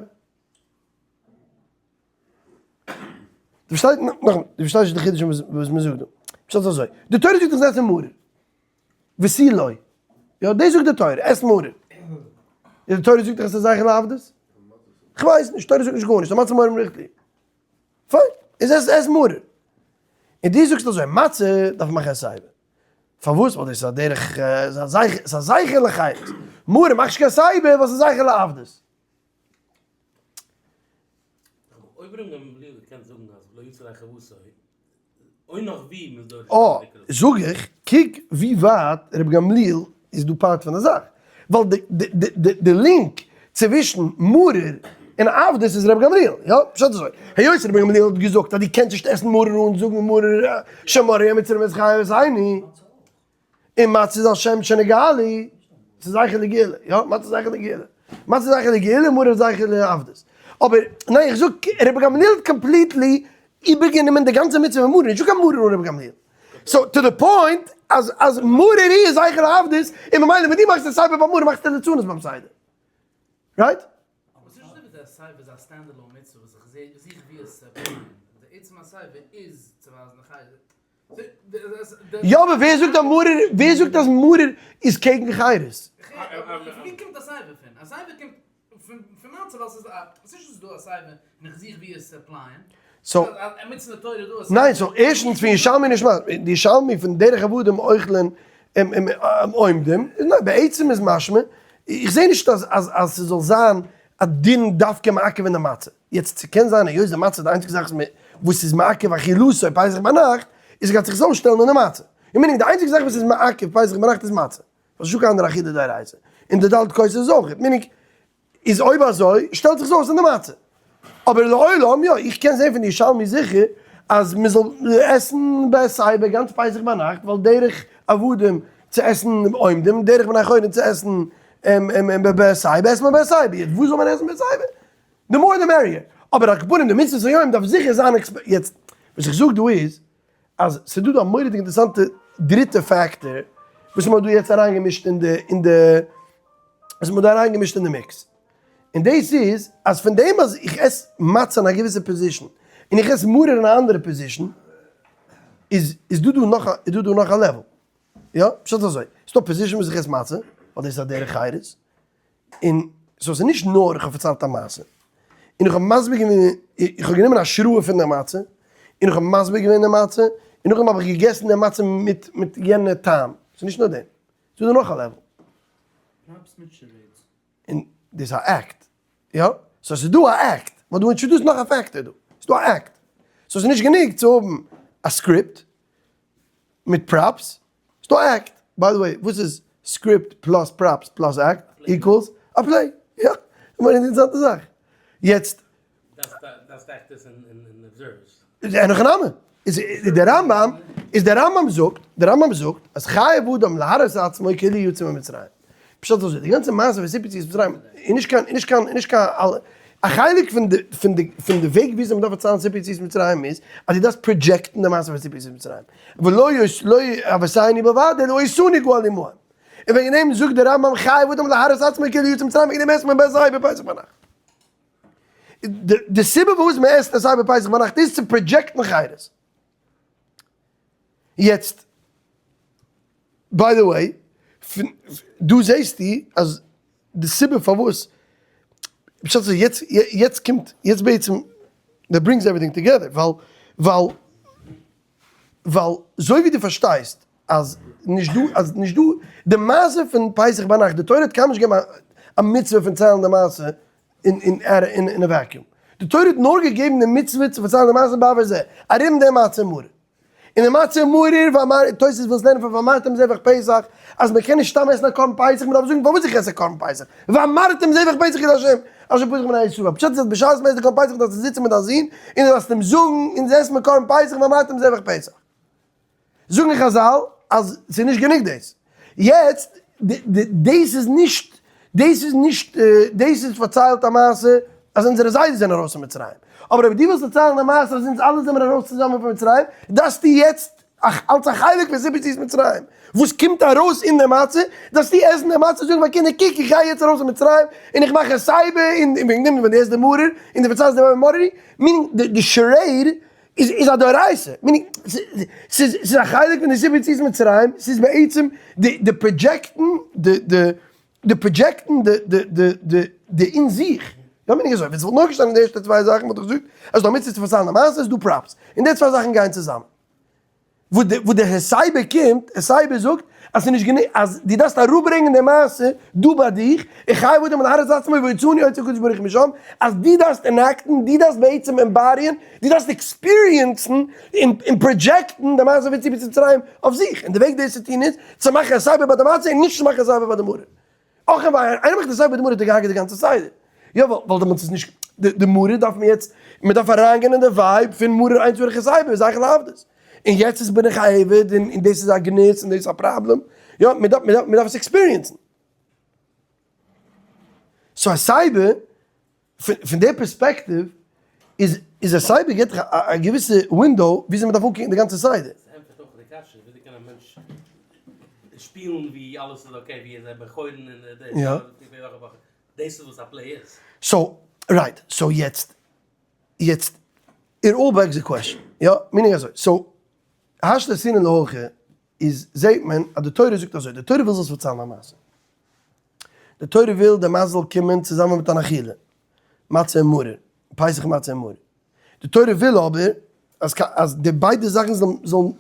דו פארשטייסט, נאכאמאל, דו פארשטייסט נישט די חידוש וואס מען זאגט דא. פשט איז אזוי, די תורה זאגט איך זאל עסן מרור. ותו לא. יא, דאס זאגט די תורה, עס מרור. די תורה זאגט דאך עס איז זכר לעבדות. כ'ווייס נישט, תורה זאגט נישט גארנישט, א מצה מרור ריכטיג. פיין, איז עס עס מרור. און דו זאגסט אזוי, מצה דארף מען מאכן הסיבה. פארוואס? ווייל דאס איז א דרך, ס'איז א זכר לחירות. מרור מאכט נישט קיין הסיבה ווייל ס'איז זכר לעבדות. אויב ר' גמליאל קען זאגן אז לא יצא ידי חובתו, אוי נאך ווי מ'איז דורש אה, זאג איך, קוק ווי ווייט ר' גמליאל איז דא part פון די זאך. ווייל די link צווישן מרור און עבדות איז ר' גמליאל, יא? פשט אזוי, היות ר' גמליאל האט געזאגט אז דו קענסט נישט עסן מרור אן זאגן מרור שמררו המצרים את חיותנו, און מצה איז על שם שנגאלו, ס'איז זכר לגאולה, יא, מצה איז זכר לגאולה, מצה איז זכר לגאולה, מרור איז זכר לעבדות. אבער, ניין איך זאג, רבי גמליאל האט completely איבערגענומען די גאנצע מצוה פון מרור, נישטא קיין מרור אן רבי גמליאל. so, to the point, אז אז מרור איז זכר לעבדות, און ממילא ווען דו מאכסט א סדר ביי מרור מאכסטו ליצנות ביים סדר. right? אבער ס'איז נישט אזוי ווי די הסיבה איז א stand-alone מצוה וואס איך זע זיך ווי עס צו apply ען, די עצם הסיבה איז צו ווייזן די חיות. יא אבער ווער זאגט אז מרור, ווער זאגט אז מרור איז קעגן חירות? ווי קומט הסיבה פון? הסיבה קומט פון מצה ווייל ס'איז א, ס'איז נישט אז ס'איז דא הסיבה און איך זוך ווי עס צו apply ען. so, ניין so ערשטנס פון ירושלמי נשמע, די ירושלמי פון דרך עבדים אוכלין עומדים, ניין בעצם איז משמע, איך זעה נישט אז אז אז ס'זאל זיין א דין דווקא מעכב אין די מצה. יעצט ס'קען זיין היות די מצה איז די איינציגע זאך וואס איז מעכב אכילתו פסח ביינאכט, איז גייט זיך עס אויסשטעלן אין די מצה. און meaning די איינציגע זאך וואס איז מעכב פסח ביינאכט איז מצה. ווייל ס'נישטא קיין אנדערע אכילה דאורייתא. און די ד' כוסות איז אויך. meaning איז אויב אזוי שטעלט זיך עס אויס אין די מצה. אבער לעולם יא, איך קען זען פון די ירושלמי זיכער אז מ'זאל עסן בהסיבה גאנץ פסח ביינאכט ווייל דרך עבדים צו עסן עומדים, דרך בני חורין צו עסן בהסיבה, עסט מען בהסיבה. יעצט וואס זאל מען עסן בהסיבה? the more the merrier, אבער על כל פנים די מצוות היום דארף זיכער זיין עקספ. יעצט וואס איך זאג דא איז אז ס'איז דא דא א מורא'דיג אינטערעסאנטע דריטע factor וואס מ'האט דא יעצט אריינגעמישט אין די אין די וואס מ'האט דא אריינגעמישט אין די mix, און דאס איז אז פון דעם אז איך עס מצה אין א געוויסע position און איך עס מרור אין א אנדערע position איז איז דא דא נאך א איז דא דא נאך א level, יא? פשט אזוי, ס'דא position וואס איך עס מצה ווייל דאס איז א דרך חירות, און so ס'איז נישט נאר איך האב פארציילט א מעשה, און איך האב מסביר געווען, איך האב גענומען השראה פון די מצה, און איך האב מסביר געווען די מצה, און נאכדעם האב איך געגעסן די מצה מיט מיט יענע טעם, ס'איז נישט נאר דעם, ס'איז דא נאך א level. props מיט charades. און דאס איז א act, יא? so ס'איז דא א act, ווייל דא introduce נאך א factor דא, ס'איז דא א act, so ס'איז נישט גענוג צו האבן א script מיט props, ס'דא א act. by the way, וואס איז script plus props plus act equals? א play. יא. כ'מיין אינטערעסאנטע זאך. יעצט. אין הכי נמי. איז דער רמב ם, איז דער רמב ם זאגט, דער רמב ם זאגט אז חייב אדם להראות עצמו כאילו יצא ממצרים. פשט אזוי, די גאנצע מעשה פון סיפור יציאת מצרים איז נישט קיין, נישט קיין, נישט קיין א חלק פון די, פון די, פון די וועג וויאזוי מ'דארף פארציילן סיפור יציאת מצרים איז אז דו דארפסט project ן די מעשה פון סיפור יציאת מצרים, ולא יוס לא אבותינו בלבד אלא אותנו גאלו עמהם. און וועגן דעם זאגט דער רמב ם חייב אדם להראות עצמו כאילו יצא מצרים וועגן דעם עסט מען בהסיבה פסח ביינאכט. די סיבה פארוואס מ'עסט בהסיבה פסח ביינאכט איז צו project ן חירות. יעצט, by the way, דא זעסטו אז די סיבה פארוואס, פשט איז יעצט, יעצט קומט, יעצט בעצם, that brings everything together, ווייל, ווייל, ווייל זוי ווי דו פארשטייסט אז נישט דא, אז נישט דא, די מעשה פון פסח ביינאכט, די תורה האט קיינמאל נישט געגעבן א מצוה פון ציילן די מעשה אין אין א vacuum. די תורה האט נאר געגעבן די מצוה צו פארציילן די מעשה בעבור זה, ארום די מצה ומרור. און די מצה ומרור, ואמר, תוס' וויל עס לערנען פון ואמרתם זבח פסח, אז מען קען נישט סתם עסן א קרבן פסח, מען דארף זאגן פארוואס איך עס א קרבן פסח, ואמרתם זבח פסח איז השם, אשר פסח בני ישראל. פשט איז אז בשעת מען עסט די קרבן פסח דארפסטו זיצן מיט דיין זון און דו דארפסט אים זאגן, אונז עסן מיר קרבן פסח ואמרתם זבח פסח. זאגן חזל אז ס'איז נישט גענוג דאס. יעצט, דאס איז נישט, דאס איז נישט, דאס איז פארציילט א מעשה אז אונזערע זיידעס זענען ארויס פון מצרים. אבער אויב דו ווילסט פארציילן א מעשה אז אונז אלע זעמיר ארויס צוזאמען פון מצרים, דארפסטו יעצט, אלס א חלק פון סיפור יציאת מצרים, וואס קומט ארויס אין די מצה, דארפסטו עסן די מצה און זאגן פאר קינדער, קוק איך גיי יעצט ארויס פון מצרים, און איך מאך הסיבה, און וועגן דעם ווען דו עסט די מרור, און דו פארציילסט די מרור, meaning די charade איז א דאורייתא, meaning ס'איז א חלק פון די סיפור יציאת מצרים, ס'איז בעצם די project ן, די project ן די אין זיך, יא meaning אזוי, ווען ס'וואלט נאר געשטאנען די ערשטע צוויי זאכן וואלט איך געזאגט אז ס'דא א מצוה צו פארציילן א מעשה, איז דא props, און די צוויי זאכן גייען צוזאמען. וואו די הסיבה קומט, הסיבה זאגט אז ס'איז נישט גענוג, אז דו דארפסט אראפברענגען די מעשה דא ביי דיך, און חייב אדם להראות עצמו והוציאנו הוציא הקדוש ברוך הוא משם, אז דו דארפסט enact ן, דו דארפסט בעצם embody ען, דו דארפסט experience ן און project ן די מעשה פון יציאת מצרים אויף זיך, און די וועג דאס צו טון איז צו מאכן הסיבה ביי די מצה און נישט צו מאכן הסיבה ביי די מרור. אויך און וויי, איינער מאכט הסיבה ביי די מרור האט ער געהארגעט די גאנצע סדר. יא ווייל דעמאלטס איז נישט, די מרור דארף מען יעצט, מען דארף אריינגיין אין די vibe פון מרור אין צריך הסיבה, זכר לעבדות. און יעצט איז בין איך א עבד און דאס איז א גנות און דאס איז א פראבלעם, יא מען דארף מען דארף עס experience ן. so הסיבה פון די פערספעקטיוו איז איז הסיבה געבט דיך א געוויסע window וויאזוי מען דארף אנקוקן די גאנצע סדר. עס ענטפערט אויך די קשיא וויאזוי קען א מענטש שפילן ווי אלעס איז okay ווי ער איז א בן חורין און דאס איז וואס א play איז. so right so יעצט יעצט it all begs the question, יא, meaning אזוי, so השתא אתינא להכא איז זעהט מען אז די תורה זאגט אזוי, די תורה וויל זאלסט פארציילן א מעשה, די תורה וויל די מעשה זאל קומען צוזאמען מיט אן אכילה, מצה און מרור, פסח מצה און מרור, די תורה וויל אבער אז אז די ביידע זאכן זאלן זאלן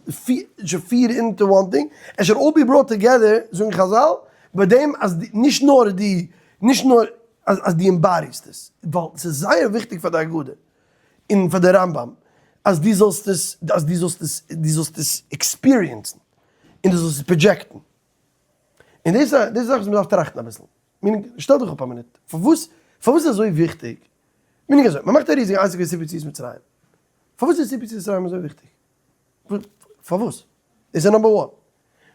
fit into one thing, it should all be brought together, זאגן חזל, ביי דעם אז נישט נאר די, נישט נאר אז אז דו embody סט עס, ווייל ס'איז זייער וויכטיג פאר די הגדה און פאר די רמב ם אז דו זאלסט עס, אז דו זאלסט עס, דו זאלסט עס experience ן און דו זאלסט עס project ן. און דאס איז א זאך וואס מ'דארף טראכטן אביסל. meaning, שטעל דיך אפ א מינוט, פארוואס פארוואס איז אזוי וויכטיג? meaning אזוי, מ'מאכט א ריזיגע עסק ווי סיפור יציאת מצרים. פארוואס איז סיפור יציאת מצרים אזוי וויכטיג? פארוואס? דאס איז number one.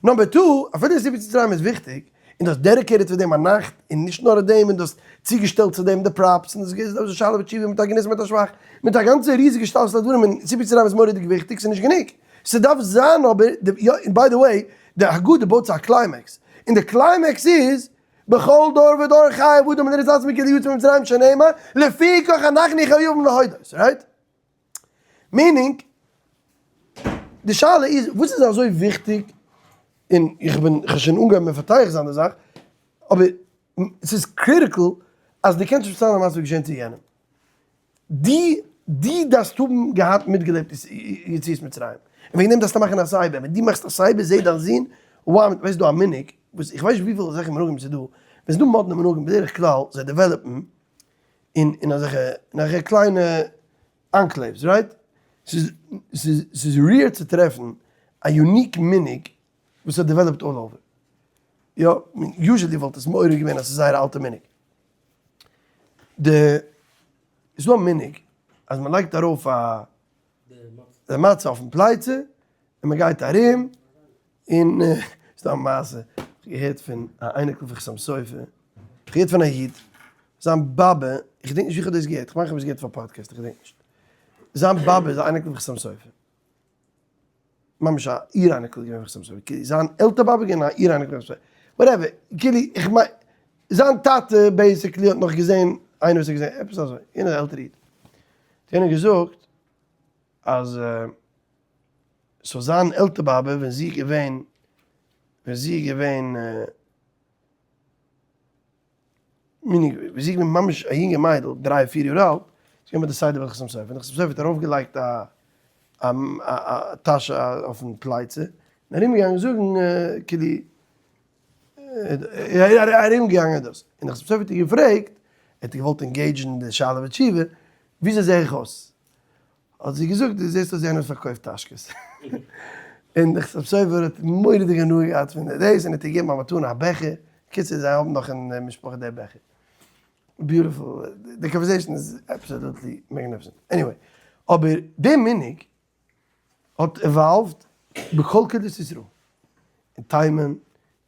number two, אפילו סיפור יציאת מצרים איז וויכטיג, און דו האסט dedicated פאר דעם א נאכט, און נישט נאר דעם, און דו האסט צוגעשטעלט צו דעם די props, און דאס געז דאס שאלה ותשובה מיט א גנות מיט א שבח, מיט א גאנצע ריזיגע השתלשלות הדברים, און סיפור יציאת מצרים איז מורא'דיג וויכטיג, ס'איז נישט גענוג. ס'דארף זיין אבער, יא, און by the way, די הגדה בויט צו א קליימעקס, און די קליימעקס איז, בכל דור ודור חייב אדם לראות עצמו כאילו יצא ממצרים שנאמר, לפיכך אנחנו חייבים להודות, right? meaning, די שאלה איז וואס איז אזוי וויכטיג, און איך בין, איך האב שוין אנגעהויבן מפתח זיין די זאך, אבער ס'איז critical אז דו קענסט נישט פארציילן א מעשה וואס איז געשען צו יענעם. דו, דו דארפסט האבן געהאט מיטגעלעבט יציאת מצרים, און וועגן דעם דארפסטו מאכן הסיבה, ווען דו מאכסט הסיבה זעט דיין זון, wow, ווייסט דא א מנהג, וואס איך ווייס נישט וויפיל אזעלכע מנהגים ס'איז דא, ווען ס'איז דא מאדנע מנהגים בדרך כלל זיי develop ן אין אין אזעלכע אין אזעלכע קליינע enclaves, right? ס'איז ס'איז ס'איז rare צו טרעפן א unique מנהג וואס האט developed all over. יא, usually וואלט עס מעורר געווען אז ס'איז זייער א אלטע מנהג. די ס'איז דא א מנהג אז מ'לייגט ארויף א די מצה אויפן פלייצע און מ'גייט ארום און ס'איז דא א מעשה. כ'האב געהערט פון א אייניקל פון חתם סופר, כ'האב געהערט פון א איד, זיין באבע, איך געדענק נישט ווי כ'האב דאס געהערט, כ'מיין כ'האב עס געהערט אויף א פאדקעסט, איך געדענק נישט. זיין באבע איז א אייניקל פון חתם סופר. ממש א איר אייניקל געווען פון חתם סופר, כאילו זיין עלטער באבע איז געווען א איר אייניקל פון חתם סופר, whatever, כאילו איך מיין, זיין טאטע basically האט נאך געזען איינער וואס האט געזען, עפעס אזוי, יענער עלטערע איד, האט יענער געזאגט אז so זיין עלטער באבע ווען זי איז געווען, ווען זי איז געווען. מיני ווי זי איז געווען ממש א יונגע מיידל, דריי פיר יאר אלט, איז געווען ביי די סדר ביי די חתם סופר, און די חתם סופר האט ארויף געלייגט א א טאש אויפן פלייצע, און ארום געגאנגען זאגן כאילו, ארום געגאנגען דאס, און די חתם סופר האט איר געפרעגט, ער האט געוואלט engage ן די שאלה ותשובה, וויאזוי זע איך אויס? האט זי געזאגט, דו זעסט אויס ווי איינער וואס פארקויפט טאשקעס. און דער חתם סופר האט מורא'דיג הנאה געהאט פון דאס, און האט איר געגעבן א מתנה א בעכער, קיצור זיי האבן נאך אין די משפחה די בעכער. beautiful, די conversation איז absolutely magnificent. Anyway, אבער די מנהג האט evolved בכל קהילות ישראל. אין תימן,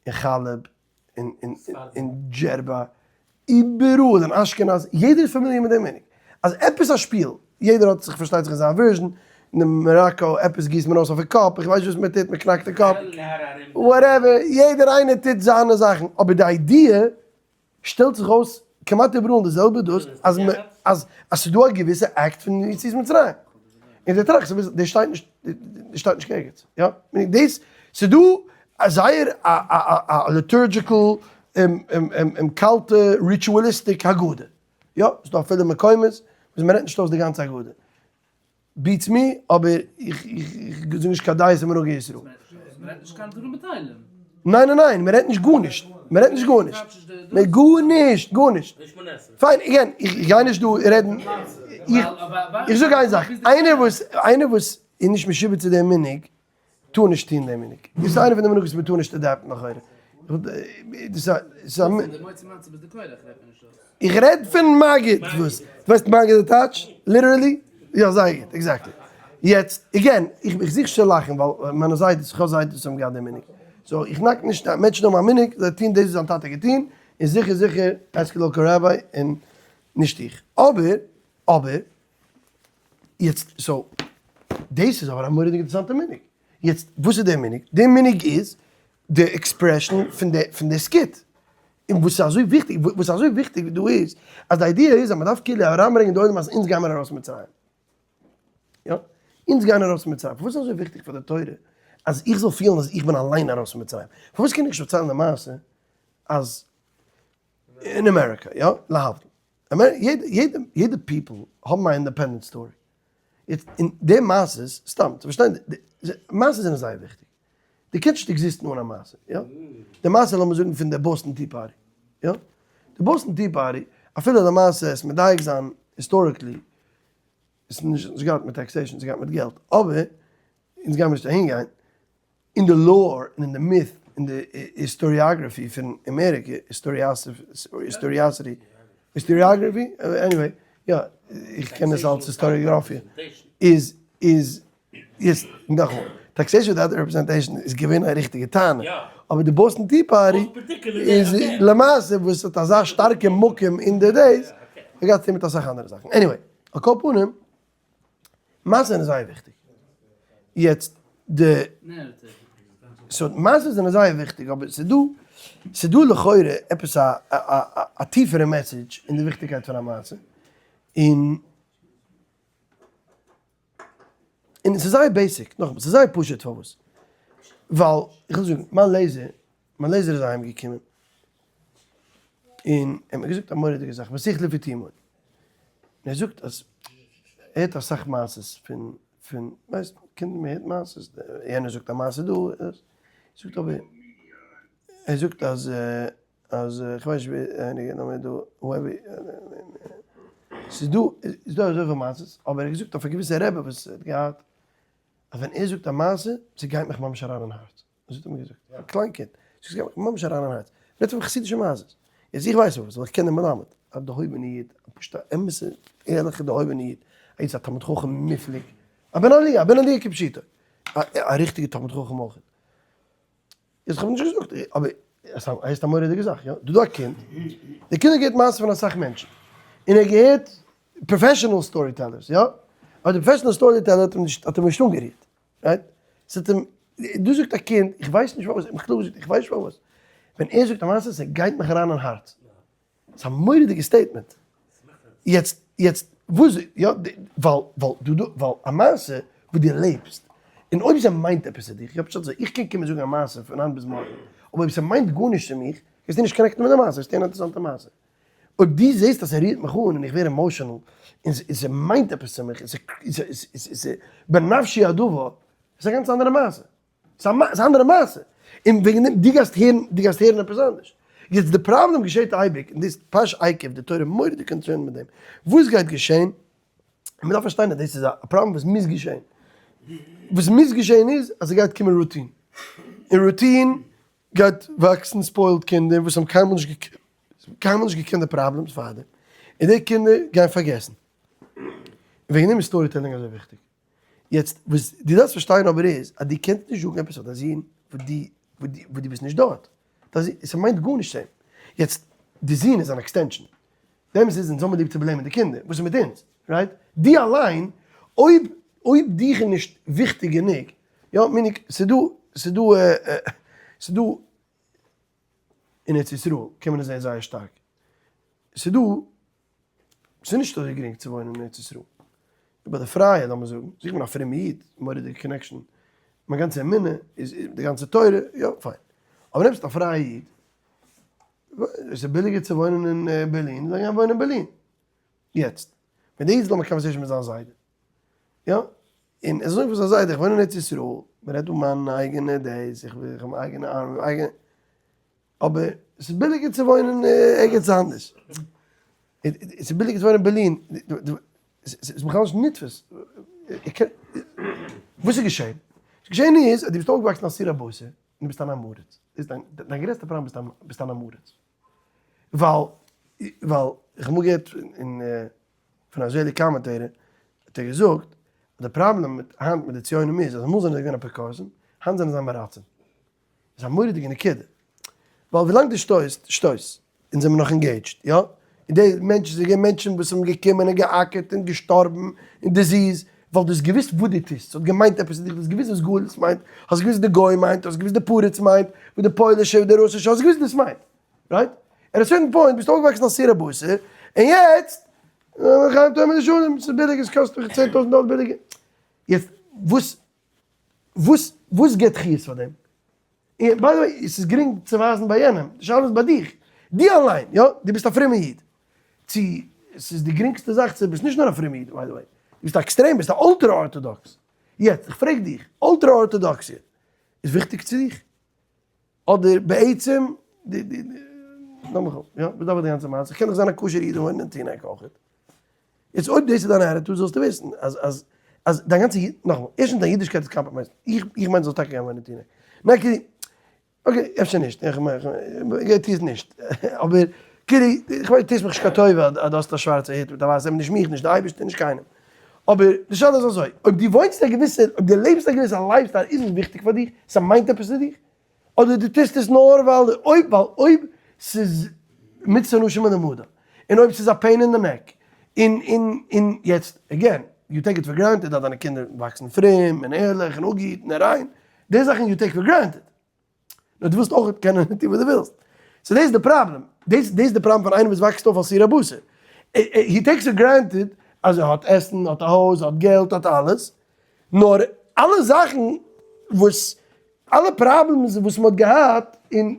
אין חאלעב, אין דזשערבא, איבעראל אין אשכנז, יעדער איז familiar מיט דעם מנהג, אז עפעס א שפיל, יעדער האט זיך פארשטייט זיך אין זיין version, אין מאראקא עפעס גיסט מען אויס אויפן קאפ, איך ווייס נישט וואס מען טוט, מען קנאקט די קאפ, whatever, יעדער איינער טוט זיינע זאכן, אבער די idea שטעלט זיך אויס כמעט איבעראל די זעלבע דאס אז מ אז אז ס'איז דא א געוויסע אקט פון יציאת מצרים. און די טראכסט אביסל דאס שטייט נישט דאס שטייט נישט ערגעץ יא. דאס ס'איז דא א זייער א א א liturgical קאלטע ritualistic הגדה יא. ס'איז דא אפילו מקומות וואס מ'רעדט נישט אויס די גאנצע הגדה. Beats me, אבער איך זאג נישט קיין דעות אין מנהגי ישראל. מ'רעדט נישט קיין דברים בטלים. ניין ניין ניין, מ'רעדט נישט גארנישט, מ'רעדט נישט גארנישט, גארנישט, גארנישט. Fine, again, איך גיי נישט דא רעדן, איך זאג איין זאך, איינער וואס, איינער וואס איז נישט משועבד צו דעם מנהג, טאר נישט טון דעם מנהג. דאס איז איינע פון די מנהגות וואס מ'טאר נישט adopt ן לכאורה. איך רעד פון מגיד וואס? דו ווייסט מגיד די טייטש? Literally? יא זייער גוט, exactly. יעצט, again, איך זוך נישט צו לאכן ווייל מיינע זיידעס, איך האב זיידעס וואס האבן געהאט דעם מנהג. So איך נאק נישט מענטשן האבן א מנהג, זיי טוהן דאס וואס זיין טאטע האט געטוהן, און זיכער זיכער ask local rabbi און נישט איך. אבער, אבער, יעצט, so, דאס איז אבער א מורא'דיג אינטערעסאנטע מנהג. יעצט, וואס איז דער מנהג? דער מנהג איז די expression פון די פון די זכות. און וואס איז אזוי וויכטיג, וואס איז אזוי וויכטיג דא איז, אז די idea איז אז מען דארף כאילו אריינברענגען די עולם אז אונז גיימער ארויס פון מצרים. יא, אונז גייען ארויס פון מצרים. פארוואס איז אזוי וויכטיג פאר די תורה אז איך זאל פילן אז איך בין אליין ארויס פון מצרים? פארוואס קען איך נישט פארציילן די מעשה אז אין אמעריקא, יא, להבדיל, יעדע יעדע יעדע people האבן א independent story. יעצט אין די מעשות, סתם צו פארשטיין, מעשות זענען זייער וויכטיג. דו קענסט נישט exist ן אן א מעשה, יא? די מעשה לאמיר זאגן פון די Boston Tea Party, יא? די Boston Tea Party, אפילו די מעשה עס מדייק זיין historically, עס נישט נישט געהאט מיט taxation, עס געהאט מיט געלט, אבער אונז גיימיר נישט אהין גיין, אין די lore און אין די myth אין די historiography פון אמעריקע, historiosity, historiography? Anyway, יא, איך קען עס אלס היסטאריאגראפיע, איז איז איז נאכאמאל, taxation without representation איז געווען א ריכטיגע טענה, אבער די Boston Tea Party איז למעשה וואס האט אזא שטארקע מקום אין די days, האט געהאט צוטון מיט אסאך אנדערע זאכן, anyway, על כל פנים, מעשה זענען זייער וויכטיג. יעצט די so מעשה זענען זייער וויכטיג אבער ס'איז דא ס'איז דא לכאורה עפעס א א טיפערע message אין די וויכטיגקייט פון א מעשה און און ס'איז זייער basic נאכאמאל ס'איז זייער פשוט פארוואס ווייל איך וויל זאגן מיין לעזער מיין לעזער איז אהיים געקומען און ער האט מיר געזאגט א מורא'דיגע זאך וואס איך לפי תומו און ער זאגט אז ער הערט אסאך מעשות פון פון ווייסט קינדער מען הערט מעשות יענער זאגט א מעשה דא זאגט אבער ער זאגט אז אז איך ווייס נישט ווער איינער נאמען דא whoever ס'איז דא איז דא אזויפיל מעשות אבער ער האט געזאגט אויף א געוויסע רבי וואס האט געהאט אז ווען ער זאגט א מעשה ס'גייט מיך ממש אריין אין הארץ. אזוי האט ער מיר געזאגט, א קליין קינד, זאגט ס'גייט מיך ממש אריין אין הארץ, רעדט פון חסידישע מעשות, יעצט איך ווייס פארוואס, ווייל איך קען דעם מלמד, א דערהויבענע איד, א פשוטע אמת'ע ערליכע דערהויבענע איד, א איד א תלמיד חכם מופלג, א בן עליה, א בן עליה כפשוטו, א ריכטיגע תלמיד חכם אויך. יעצט איך האב נישט געזאגט, אבער. הייסט א מורא'דיגע זאך, יא? דא דא א קינד, די קינד האט געהערט מעשה פון אסאך מענטשן, און ער האט געהערט professional story tellers, יא? אבער די professional story teller האט אים נישט, האט אים נישט אנגערירט, right? ס'האט אים, דא זאגט א קינד, איך ווייס נישט פארוואס, איך האב מיך קלאר געזאגט, איך ווייס נישט פארוואס, ווען ער זאגט א מעשה, ס'גייט מיך אריין אין הארץ. ס'איז א מורא'דיגע statement. יעצט, יעצט, וואס, יא, ווייל, ווייל דו, דו, ווייל א מעשה וואס דו לעבסט, און אויב ס'מיינט עפעס צו דיך, איך האב פשט אזוי, איך קען קומען זאגן א מעשה פון היינט ביז מארגן, אבער אויב ס'מיינט גארנישט צו מיך, קענסטו נישט connect ן מיט די מעשה, וועסטו הערן א אינטערעסאנטע מעשה. אויב דו זעסט אז ס'רירט מיך אן און איך ווער emotional, און ס'מיינט עפעס צו מיך, און ס'איז בנפשי הדבר, איז א גאנץ אנדערע מעשה. ס'איז א אנדערע מעשה. און וועגן דעם, דו גייסט הערן, דו גייסט הערן עפעס אנדערש. יעצט די פראבלעם געשעט אייביג, און דאס פרשת עקב, די תורה מורא'דיג concerned מיט דעם. וואס גייט געשען? און מ'דארף פארשטיין אז דאס איז א פראבלעם וואס מוז געשען. וואס מוז געשען איז, אז ס'גייט קומען routine. און routine גייט וואקסן spoiled קינדער וואס האבן קיינמאל נישט געקענט, קיינמאל נישט געקענט די problems פארדעם. און די קינדער גייען פארגעסן. און וועגן דעם איז story telling אזוי וויכטיג. יעצט וואס דו דארפסט פארשטיין אבער איז אז דו קענסט נישט זאגן עפעס פאר דיין זון וואס דו וואס דו ביסט נישט דארט, דיין זון ס'מיינט גארנישט צו אים, יעצט די זון איז אן extension, די אמת איז אונז האבן ליב צו blame ען די קינדער, וואס איז מיט אונז, right? דו אליין אויב אויב דיך איז נישט וויכטיג גענוג, יא meaning ס'דא ס'דא ס'דא אין ארץ ישראל קען מען עס זען זייער שטארק, ס'דא ס'איז נישט אזוי גרינג צו וואוינען אין ארץ ישראל. ביי די פרייע, לאמיר זאגן, איך בין א פרומע איד, מורא'דיגע connection, מיין גאנצע אמונה איז די גאנצע תורה, יא, פיין. אבער נעמסט א פרייע איד, עס איז ביליגער צו וואוינען אין בערלין, זאל ער גיין וואוינען אין בערלין. יעצט, ווען דער איד איז דא מיט conversation מיט זיין זיידע, יא, און ער זאגט פאר זיין זיידע, איך וואוין אין ארץ ישראל, מען רעדט דא מיין אייגענע דעיס, איך האב מיין אייגענע army, אייגענע. אבער ס'איז ביליגער צו וואוינען ערגעץ אנדערש. ס'איז ביליגער צו וואוינען אין בערלין. ס'איז בכלל נישט נתפס. וואס איז געשען? וואס איז געשען איז אז דו ביסט אויפגעוואקסן א סיר הבשר און דו ביסט אן עם הארץ. דאס איז דיין גרעסטע פראבלעם, ביסט אן עם הארץ. ווייל, ווייל, איך האב אמאל געהערט אין פון א Israeli commentator, האט ער געזאגט אז די פראבלעם מיט היינט מיט די ציונים איז אז אמאל זענען זיי געווען אפיקורסים, היינט זענען זיי עם הארצים. איז א מורא'דיגע נקודה, ווייל ווילאנג דו שטויסט, שטויס, אונז זעמיר נאך engaged, יא? און די מענטשן זענען געווען מענטשן וואס האבן געקומען און געאקערט און געשטארבן און disease, ווייל דו האסט געוואוסט וואס דו טוסט, ס'האט געמיינט עפעס צו דיך, דו האסט געוואוסט וואס גלות מיינט, האסט געוואוסט וואס די גוי מיינט, האסט געוואוסט די פריץ מיינט, וואס די פוילישע, וואס די רוסישע, האסט געוואוסט וואס דאס מיינט, right? At a certain point ביסטו אויפגעוואקסן אלס סיר הבשר, און יעצט, חיים תאומים לשלום, ס'איז ביליג, עס קאסט מיך 10,000 דאלער ביליגער. יעצט, וואס וואס וואס גיבט חיות פאר דעם? און by the way, עס איז גרינג צו ווייזן ביי יענעם, די שאלה איז ביי דיך, דו אליין, יא, דו ביסט א פרומע איד, צו עס איז די גרינגסטע זאך צו, ביסט נישט נאר א פרומע איד by the way, דו ביסט א עקסטרעם, ביסט א ultra orthodox, יעצט איך פרעג דיך, ultra ארטאדאקסיע איז וויכטיג צו דיך? אדער בעצם די די לאמיך אפ, יא, וואס דארף איך די גאנצע מעשה, איך קען דאך זיין א כשר איד און וואוינען אין טינעק אויכעט. יעצט אויב דאס איז דיין attitude זאלסטו וויסן אז אז אז דיין גאנצע נאכאמאל, ערשטנס דיין אידישקייט איז compromised, איך איך מיין זאלסט טאקע גיין וואוינען אין טינעק. ניין כאילו, okay אפשר נישט, איך מיין איך טו עס נישט, אבער כאילו איך מיין טוסט מיך נישט קיין טובה אז דו האסט א שווארצע הוט מיט א ווייסע העמד, נישט מיך נישט די אייבערשטער נישט קיינעם. אבער די שאלה איז אזוי, אויב דו וואוינסט א געוויסע, אויב דו לעבסט א געוויסע lifestyle איז עס וויכטיג פאר דיך? ס'מיינט עפעס צו דיך? אדער דו טוסט עס נאר ווייל אויב ווייל אויב ס'איז מצוה נשים מלומדה, און אויב ס'איז א pain in the neck, און און און יעצט again, you take it for granted אז דיינע קינדער וואקסן פרום און ערליך און אפגעהיטן און ריין, די זאכן you take for granted. נאר דו ווילסט אויך קענען טון וואס דו ווילסט. So דאס איז די פראבלעם. דאס איז די פראבלעם פון איינער וואס וואקסט אויף על סיר הבשר. He takes for granted אז ער האט עסן, האט א הויז, האט געלט, האט אלעס. נאר אלע זאכן וואס, אלע problems וואס מען האט געהאט, און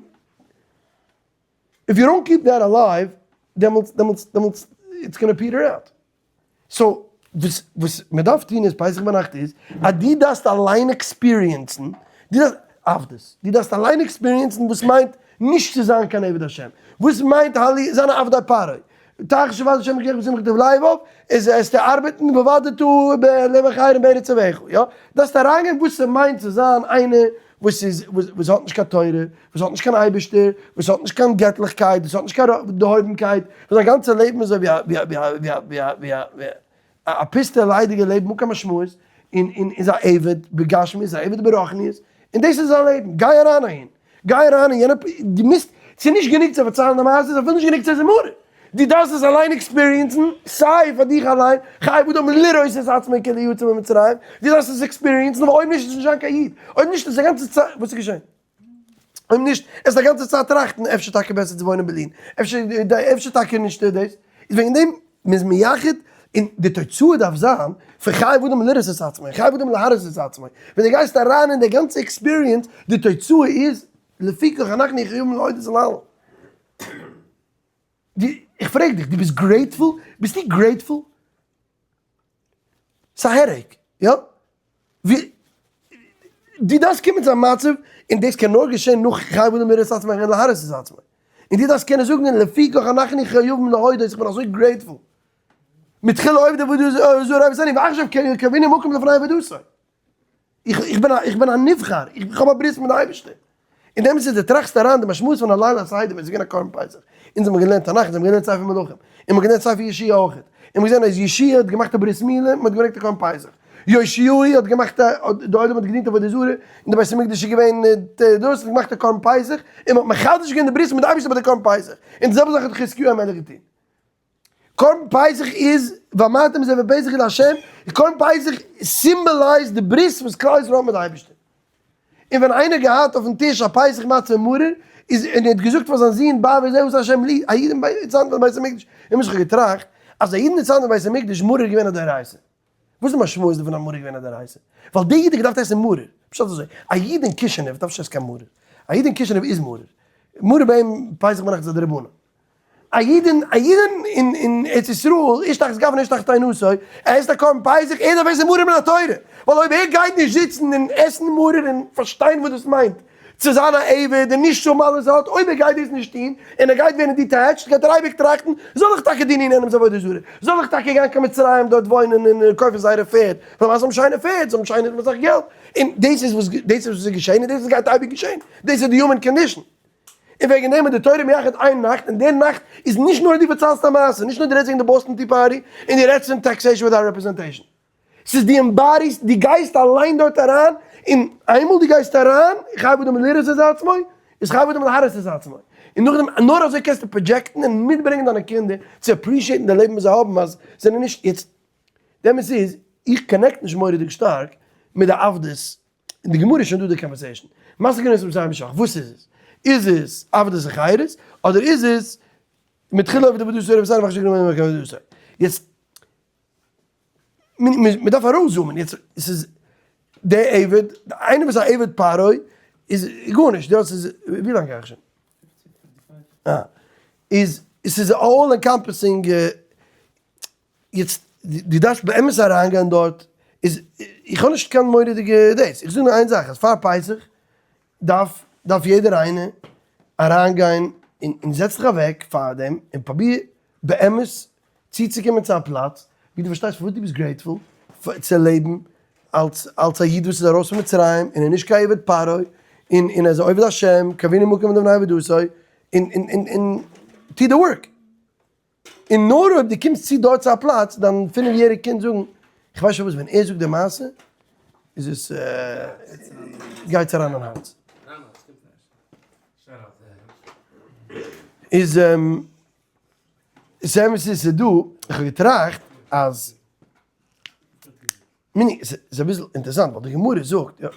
if you don't keep that alive, דעמאלטס, דעמאלטס, דעמאלטס it's gonna peter out. So וואס וואס מען דארף טון איז פסח ביינאכט איז אז דו דארפסט אליין experience ן, דו דארפסט עבדות, דו דארפסט אליין experience ן וואס מיינט נישט צו זיין קיין עבד השם, וואס מיינט זיין א עבדי פרעה, תחשב עד השם אלקיך בשמחת לבב, איז עס צו ארבעטן ועבדת בלב אחרים בארץ אויביך, יא, דארפסט אריינגיין וואס ס'מיינט צו זיין איינער וואס איז וואס האט נישט קיין תורה, וואס האט נישט קיין אייבערשטער, וואס האט נישט קיין געטליכקייט, וואס האט נישט קיין דערהויבנקייט, וואס זיין גאנצע לעבן איז אזוי ווי א ווי א ווי א ווי א ווי א א פוסטע ליידיגע לעבן אן קיין משמעות, און און איז א עבד בגשמיות, א עבד ברוחניות, און דאס איז זיין לעבן, גיי אריין אהין. גיי אריין אין יענע, דו מוזט, ס'איז נישט גענוג צו פארציילן די מעשה, ס'איז אפילו נישט גענוג צו עסן מרור, דו דארפסט עס אליין experience ן, סיי פאר דיך אליין, חייב אדם לראות את עצמו כאילו יצא ממצרים, דו דארפסט עס experience ן, ווייל אויב נישט איז נישט זיין קיין איד, אויב נישט איז די גאנצע צייט, וואס איז געשען? אויב נישט, עס א גאנצע צייט טראכטן, אפשר טאקע בעסער צו וואוינען אין בערלין, אפשר אפשר טאקע נישט דאס, איז וועגן דעם מ'איז מייחד, און די תוצאה דארף זיין, פון חייב אדם לראות את עצמו, חייב אדם להראות את עצמו, ווען דו גייסט אריין אין די גאנצע experience, די תוצאה איז, לפיכך אנחנו חייבים להודות ולהלל. איך פרעג דיך, דו ביסט grateful? ביסטו grateful? ס'איז א headache, יא? ווי דו דארפסט קומען צו א מצב, און דאס קען נאר געשען נאך חייב אדם לראות את עצמו און להראות את עצמו. און דו דארפסט קענען זאגן לפיכך אנחנו חייבים להודות, איך בין אזוי grateful. מתחילה עובדי עבודה זרה רבותינו ועכשיו קרבנו מקום לפני עבודתו. איך בין א, איך בין א נבחר, איך האב א ברית מיט די אייבערשטער. און דעמאלטס איז דו טראכסט אריין די משמעות פון א ליל הסדר ווען עס איז געווען א קרבן פסח. אונז האבן געלערנט תנך, אונז האבן געלערנט ספר מלכים, און מ'האט געלערנט ספר יהושע אויך. און מ'האט געזען אז יהושע האט געמאכט א ברית מילה, מ'האט געברענגט א קרבן פסח. יאשיהו האט געמאכט א, די עולם האט געדינט עבודה זרה, און די בית המקדש איז געווען דאס, האט געמאכט א קרבן פסח, און מ'האט מחדש געווען די ברית מיט די אייבערשטער ביי די קרבן פסח. און די זעלבע זאך האט חזקיהו המלך געטון. קרבן פסח איז ואמרתם את ערב פסח לה', די קרבן פסח symbolize ט די ברית וואס כלל ישראל האט מיט די אייבערשטער. און ווען איינער געהאט אויפן טיש א פסח מצה און מרור, איז און ער האט געזאגט פאר זיין זון בעבור זה עשה השם לי, א איד אין בית המקדש, און מ'האט זיך געטראכט אז א איד אין צייטן פון בית המקדש מרור איז געווען א דאורייתא. וואס איז די משמעות דערפון אז מרור איז געווען א דאורייתא? ווייל דער איד האט געדארפט עסן מרור. פשט איז אזוי, א איד אין קישינעוו דארף נישט עסן קיין מרור. א איד אין קישינעוו איז מרור. מרור ביי אים פסח ביינאכט איז א דרבנן. א איד אין א איד אין אין ארץ ישראל, איש תחת גפנו איש תחת תאנתו, ער עסט א קרבן פסח, ער דארף עסן מרור מן התורה, ווייל אויב ער גייט נישט זיצן און עסן מרור און פארשטיין וואס דאס מיינט צו זיין א עבד און נישט צו האבן אלעס האט, אויב ער גייט דאס נישט טון און ער גייט ווערן detached גייט ער אייביג טראכטן, זאל איך טאקע דינען יענעמ'ס עבודה זרה, זאל איך טאקע גיין קיין מצרים דארט וואוינען און קויפן זייערע פערד, ווייל זיי האבן שיינע פערד, זיי האבן שיינע אסאך געלט, און דאס איז וואס דאס איז וואס איז געשען און דאס איז גייט אייביג געשען, דאס איז די human condition. און וועגן דעם איז די תורה מייחד איין נאכט, און די נאכט איז נישט נאר דו פארציילסט א מעשה, נישט נאר דו רעדסט וועגן די Boston Tea Party, און דו רעדסט פון taxation without representation. ס'איז דו embody סט, דו גייסט אליין דארט אריין, און איינמאל דו גייסט אריין, חייב אדם לראות את עצמו, איז חייב אדם להראות את עצמו. און נאכדעם, נאר אזוי קענסטו project ן און מיטברענגען דיינע קינדער צו appreciate ן די לעבן וואס זיי האבן, אז זיי זענען נישט, יעצט, די אמת איז, איך connect נישט מורא'דיג שטארק מיט די עבדות אין די גמרא איז שוין דא די conversation. מסכת גנות מסיים בשח, וואס איז עס? איז עס עבדות וחירות, אדער איז עס מתחילה עבדו עבודה זרה וסיימו ואחר כך גמרו עבודה זרה. יעצט, מען דארף ארויס zoom ען, יעצט עס איז די עבד, איינער וואס איז א עבד פרעה איז גארנישט, דאס איז, ווי לאנג גיי איך שוין? אה, איז, עס איז all encompassing יעצט דו דארפסט באמת אריינגיין דארט, איז איך האב נישט קיין מורא'דיגע דאס, איך זאג נאר איין זאך אז פאר פסח דארף דארף יעדער איינער אריינגיין און און זעץ דיך אוועק פאר דעם און פרוביר באמת צוצוקומען צו א פלאץ ווי דו פארשטייסט פארוואס דו ביסט grateful צו לעבן אלס אלס א איד וואס איז ארויס פון מצרים און איז נישט קיין עבד פרעה און און ער איז א עובד השם קרבנו מקום לבני עבודתו און און און און טו די work. און נאר אויב דו קומסט צו דארט צו א פלאץ, דיין פינף יעריג קינד זאגן, איך ווייס שוין וואס, ווען ער זאגט די מעשה, איז עס, גייט עס אריין אין הארץ. איז, ס'אמת איז ס'דא, איך האב געטראכט אז, מיני, ס'איז אביסל אינטערעסאנט, ווייל די גמרא זאגט, יא.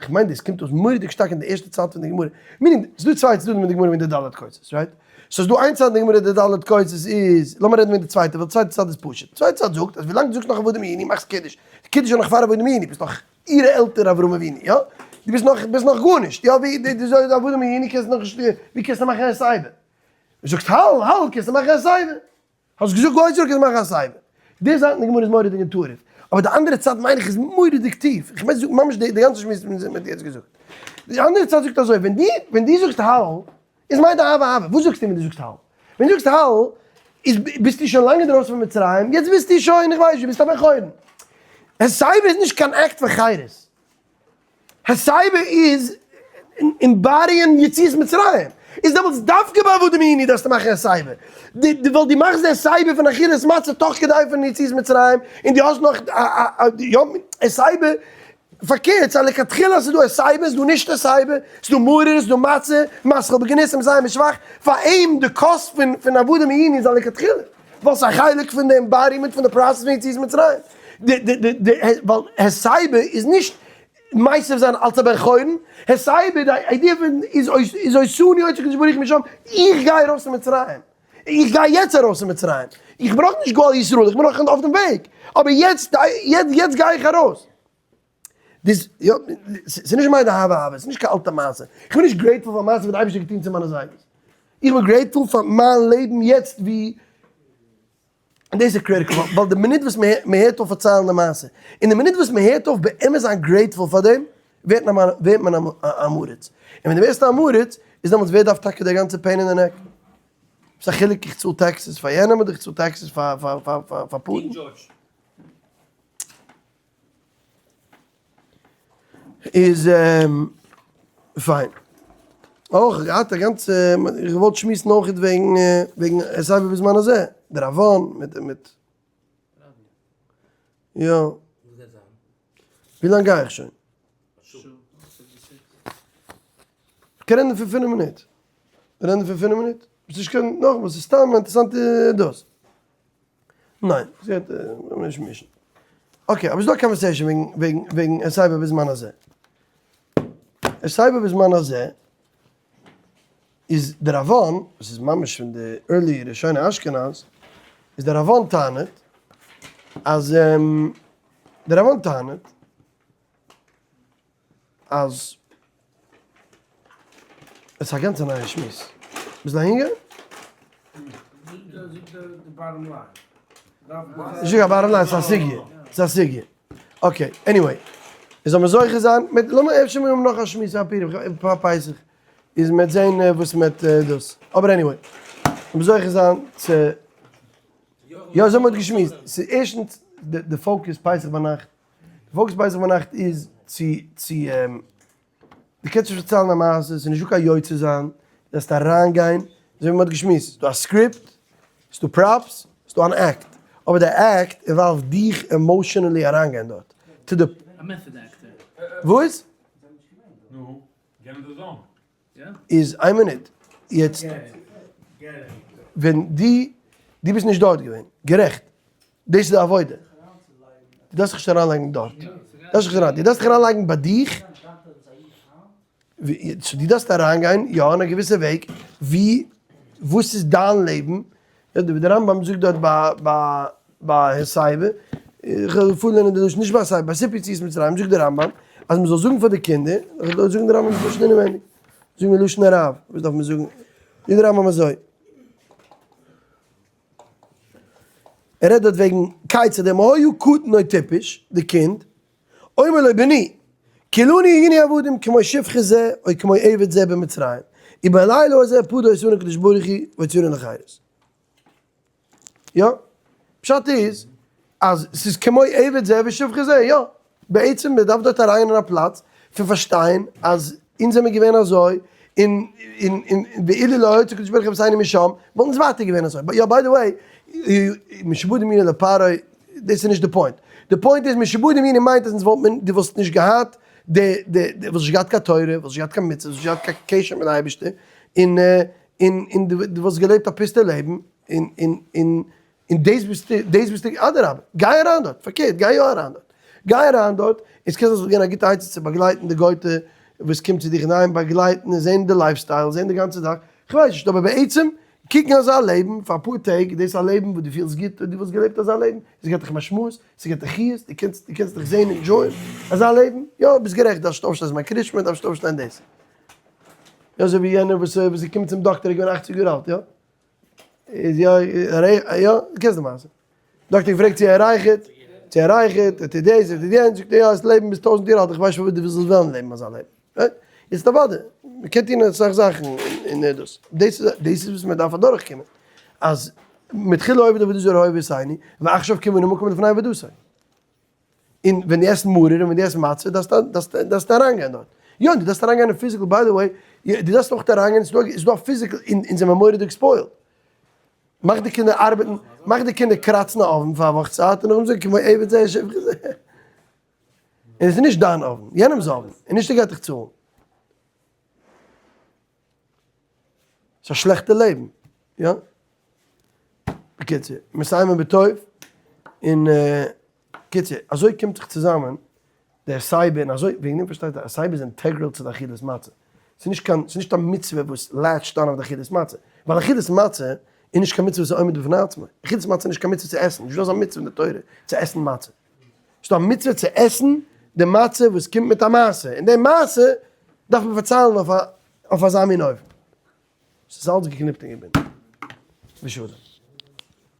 כ'מיין דאס קומט אויס מורא'דיג שטארק אין די ערשטע צייט פון די גמרא, meaning ס'איז דא צוויי צדדים אין די גמרא וועגן די ד' כוסות, right? סאו ס'איז דא איין צד אין די גמרא די ד' כוסות איז, לאמיר רעדן וועגן די צווייטע, ווייל די צווייטע צד איז פשוט, די צווייטע צד זאגט אז ווילאנג דו זאגסט נאך עבדים היינו מאכסט קידוש, קידוש איז נאך פאר עבדים היינו, ביסט נאך אירע עלטער אברהם אבינו, יא? דו ביסט נאך, ביסט נאך גארנישט, יא? ווי די די זאגסט עבדים היינו קענסט נאכנישט, ווי קענסטו מאכן הסבה? זאגסט הלל, הלל קענסטו מאכן הסבה. האסט געזאגט גוי זאל איך מאכן א סייבער. די זייט אין די גמרא איז מורא'דיג intuitive. אבער די אנדערע צד מיין איך איז מורא'דיג טיף. איך מיין ממש די גאנצע שמועס וואס מ'האט יעצט געזאגט. די אנדערע צד זאגט אזוי, ווען דו ווען דו זאגסט הלל, איז מיינט אהבה אהבה. וואס זאגסטו ווען דו זאגסט הלל? ווען דו זאגסט הלל, איז ביסטו שוין לאנג אינדרויסן פון מצרים, יעצט ביסטו שוין, איך ווייס נישט, ביסט א בן חורין. הסייבער איז נישט קיין אקט פון חירות. הסבה איז embody ען יציאת מצרים, איז דעמאלטס דווקא ביי עבדים היינו דארפסטו מאכן הסבה, די ווייל דו מאכסט די הסבה פון אכילת מצה תוך כדי פון יציאת מצרים, און דו האסט נאך א א יא הסבה. פארקערט, ס'איז א לכתחילה אז ס'איז דא הסבה, ס'איז דא נישט הסבה, ס'איז דא מרור, ס'איז דא מצה, מתחיל בגנות ומסיים בשבח, פאר אים די cost פון עבדים היינו איז א לכתחילה, ווייל ס'איז א חלק פון די embodiment פון די process פון יציאת מצרים, ווייל הסבה איז נישט מייסד זיין אלס א בן חורין, הסבה די idea פון איז אותנו הוציא הקדוש ברוך הוא משם, איך גיי ארויס פון מצרים, איך גיי יעצט ארויס פון מצרים, איך ברויך נישט גואל ישראל, איך בין נאך אויף דעם וועג, אבער יעצט יעצט גיי איך ארויס. דאס יא, ס'איז נישט מיין אהבה אהבה, ס'איז נישט קיין אלטע מעשה, איך בין נישט grateful פאר מעשה וואס די אייבערשטער האט געטון צו מיינע זיידעס, איך בין grateful פאר מיין לעבן יעצט ווי, און דאס איז critical, ווייל די מינוט וואס מען הערט אויף פארציילן די מעשה, און די מינוט וואס מען הערט אויף באמת זיין grateful פאר דעם, ווערט מען א עם הארץ. און ווען דו ווערסט א עם הארץ, איז דעמאלטס ווער דארף טאקע די גאנצע pain אין די neck? וואס א חילוק איך צאל taxes פאר יענעם אדער איך צאל taxes פאר פוטין? איז פיין. אויך געהאט א גאנצע, איך געוואלט שמועסן אויך וועגן וועגן הסבה בזמן הזה, דער אבון מיט מיט יא. ווי לאנג גיי איך שוין? כ'קען רעדן פון פינף מינוט. רעדן פון פינף מינוט? ביסט נישט קיין נאכאמאל ס'איז סתם א אינטערעסאנטע דאס. ניין, זי האט לאמיר נישט מישן. okay, אבער ס'איז דא א conversation וועגן וועגן וועגן הסבה בזמן הזה. הסבה בזמן הזה איז דער ראב"ן, וואס איז ממש פון די early ראשוני אשכנז, איז דער ראב"ן טענה'ט אז דער ראב"ן טענה'ט אז עס איז א גאנצע נייע שמועס. ביסט אהינגעגאנגען? נישט קיין bottom line, ס'איז א סוגיא. ס'איז א סוגיא. okay, anyway. איז זאל מען זוכה זיין מיט, לאמיר אפשר מיר האבן נאך א שמועס פאר פורים, פאר פסח. איז מ'וועט זען וואס מ'וועט דאס. אבער anyway. זאל מען זוכה זיין צו, יא אזוי מ'האט געשמועסט. ס'איז ערשטנס די focus פסח ביינאכט. די focus פסח ביינאכט איז צו צו דו קענסט נישט פארציילן א מעשה, ס'איז נישטא קיין יוצא זיין, דו דארפסט אריינגיין, אזוי ווי מ'האט געשמועסט, ס'איז דא א script, ס'איז דא props, ס'איז דא אן act, אבער די act involve ט דיך emotionally אריינגיין דארט, to the. א method actor. וואס? נו, get in the zone. איז איין מינוט, יעצט ווען דו דו ביסט נישט דארט געווען, גערעכט, דאס איז די עבודה, דו דארפסט זיך נישט אריינלייגן דארט, דו דארפסט זיך נישט אריין, דו דארפסט דיך אריינלייגן ביי דיך, so דו דארפסט אריינגיין יא אין א געוויסע וועג, ווי וואס איז דיין לעבן, ווי דער רמב"ם זאגט דארט ביי ביי הסבה, איך וועל פארלערנען די לשון, נישט ביי הסבה, ביי סיפור יציאת מצרים זאגט דער רמב"ם אז מען זאל זאגן פאר די קינדער, איך וועל זאגן די רמב"ם'ס לשון אינעווייניג, זאגן מיר לשון הרב, וואס דארף מען זאגן, זאגט דער רמב"ם אזוי, ער רעדט דארט וועגן כיצד אם היה קטן או טיפש, די קינד, אומר לו בני, כולנו היינו עבדים כמו שפחה זה או כמו עבד זה במצרים, ובלילה הזה פדה אותנו הקדוש ברוך הוא והוציאנו לחירות. יא, פשט איז אז ס'איז כמו עבד זה ושפחה זה, יא, בעצם מען דארף דארט אריין אין א פלאץ פון פארשטיין אז אונז זעמיר געווען אזוי, און און און ואילו לא הוציא הקדוש ברוך הוא אבותינו משם, וואלטן אונז ווייטער געווען אזוי, יא by the way, משועבדים היינו לפרעה, דאס איז נישט די point, די point איז משועבדים היינו מיינט אז אונז וואלט מען, דו וואלסט נישט געהאט די די, דו וואלסט נישט געהאט קיין תורה, וואלסט נישט געהאט קיין מצוות, וואלסט נישט געהאט קיין קשר מיט די אייבערשטער, און און און דו דו וואלסט געלעבט א פוסטע לעבן, און און און און דאס ביסטו, דאס ביסטו, אדרבה, גיי אריין דארט, פארקערט, גיי יא אריין דארט, גיי אריין דארט, און ס'קען זיין ס'וואלט געווען א גוטע עצה צו באגלייטן די גוי'טע וואס קומט צו דיך אינדערהיים, באגלייטן און זען די lifestyle, זען די גאנצע זאך, כ'ווייס נישט, אבער בעצם, קוקן אזא לעבן פאר אפאר טעג, דאס איז א לעבן וואס דו פילסט גוט אויב דו וואלסט געלעבט אזא לעבן, עס געבט דיך משמעות, עס געבט דיך חיות, דו קענסט דו קענסט דיך זען enjoy ען אזא לעבן, יא ביסט גערעכט, דארפסט נישט אויפשטיין זמן קריאת שמע, דארפסט נישט אויפשטיין דאס. יא אזוי ווי יענער וואס וואס איז געקומען צום דאקטער איז געווען אכציג יאר אלט יא? איז יא יא דו קענסט די מעשה. דאקטער געפרעגט צו ער רייכערט, צו ער רייכערט, ער טוט דאס ער טוט יענץ, זאגט ער יא עס לעבן ביז טויזנט יאר אלט איך ווייס נישט פארוואס דו זאלסט וועלן לעבן אזא לעבן. right? יעצט אוודאי, מען קען טון אסאך זאכן און דאס, דאס איז דאס איז וואס מען דארף אדורכקומען, אז מתחילה עובד עבודה זרה היה אבותינו, ועכשיו קרבנו מקום לפני עבודתו. און ווען דו עסט מרור און ווען דו עסט מצה דארפסטו דארפסטו אריינגיין דארט. יא, דו דארפסט אריינגיין אין physical, by the way, דו דארפסט אויך אריינגיין, ס'איז דא א physical, אונז זעמיר מורא'דיג spoiled. מאך די קינדער ארבעטן, מאך די קינדער קראצן א אויוון פאר א וואך צייט און נאכדעם זאג כמו עבד זה שפחה זה. און עס איז נישט דיין oven, יענעמ'ס oven, און נישט ער גייט דיך צאלן. ס'איז א שלעכטע לעבן, יא? בקיצור, מסיימים בטוב, און קיצור, אזוי קומט זיך צוזאמען דער סייבער, און אזוי, וועגן דעם פארשטייט אז סייבער איז integral צו די אכילת מצה. ס'איז נישט קיין, ס'איז נישט א מצוה וואס latch ט אן אויף די אכילת מצה, ווייל אכילת מצה איז נישט קיין מצוה וואס איז עומד בפני עצמו. אכילת מצה איז נישט קיין מצוה צו עסן, נישטא אזא מצוה אין די תורה צו עסן מצה. ס'איז דא א מצוה צו עסן די מצה וואס קומט מיט א מעשה, און די מעשה דארף מען פארציילן אויף אזא מין אופן. ס'איז אלץ געקניפט און געבינדן. בשלום.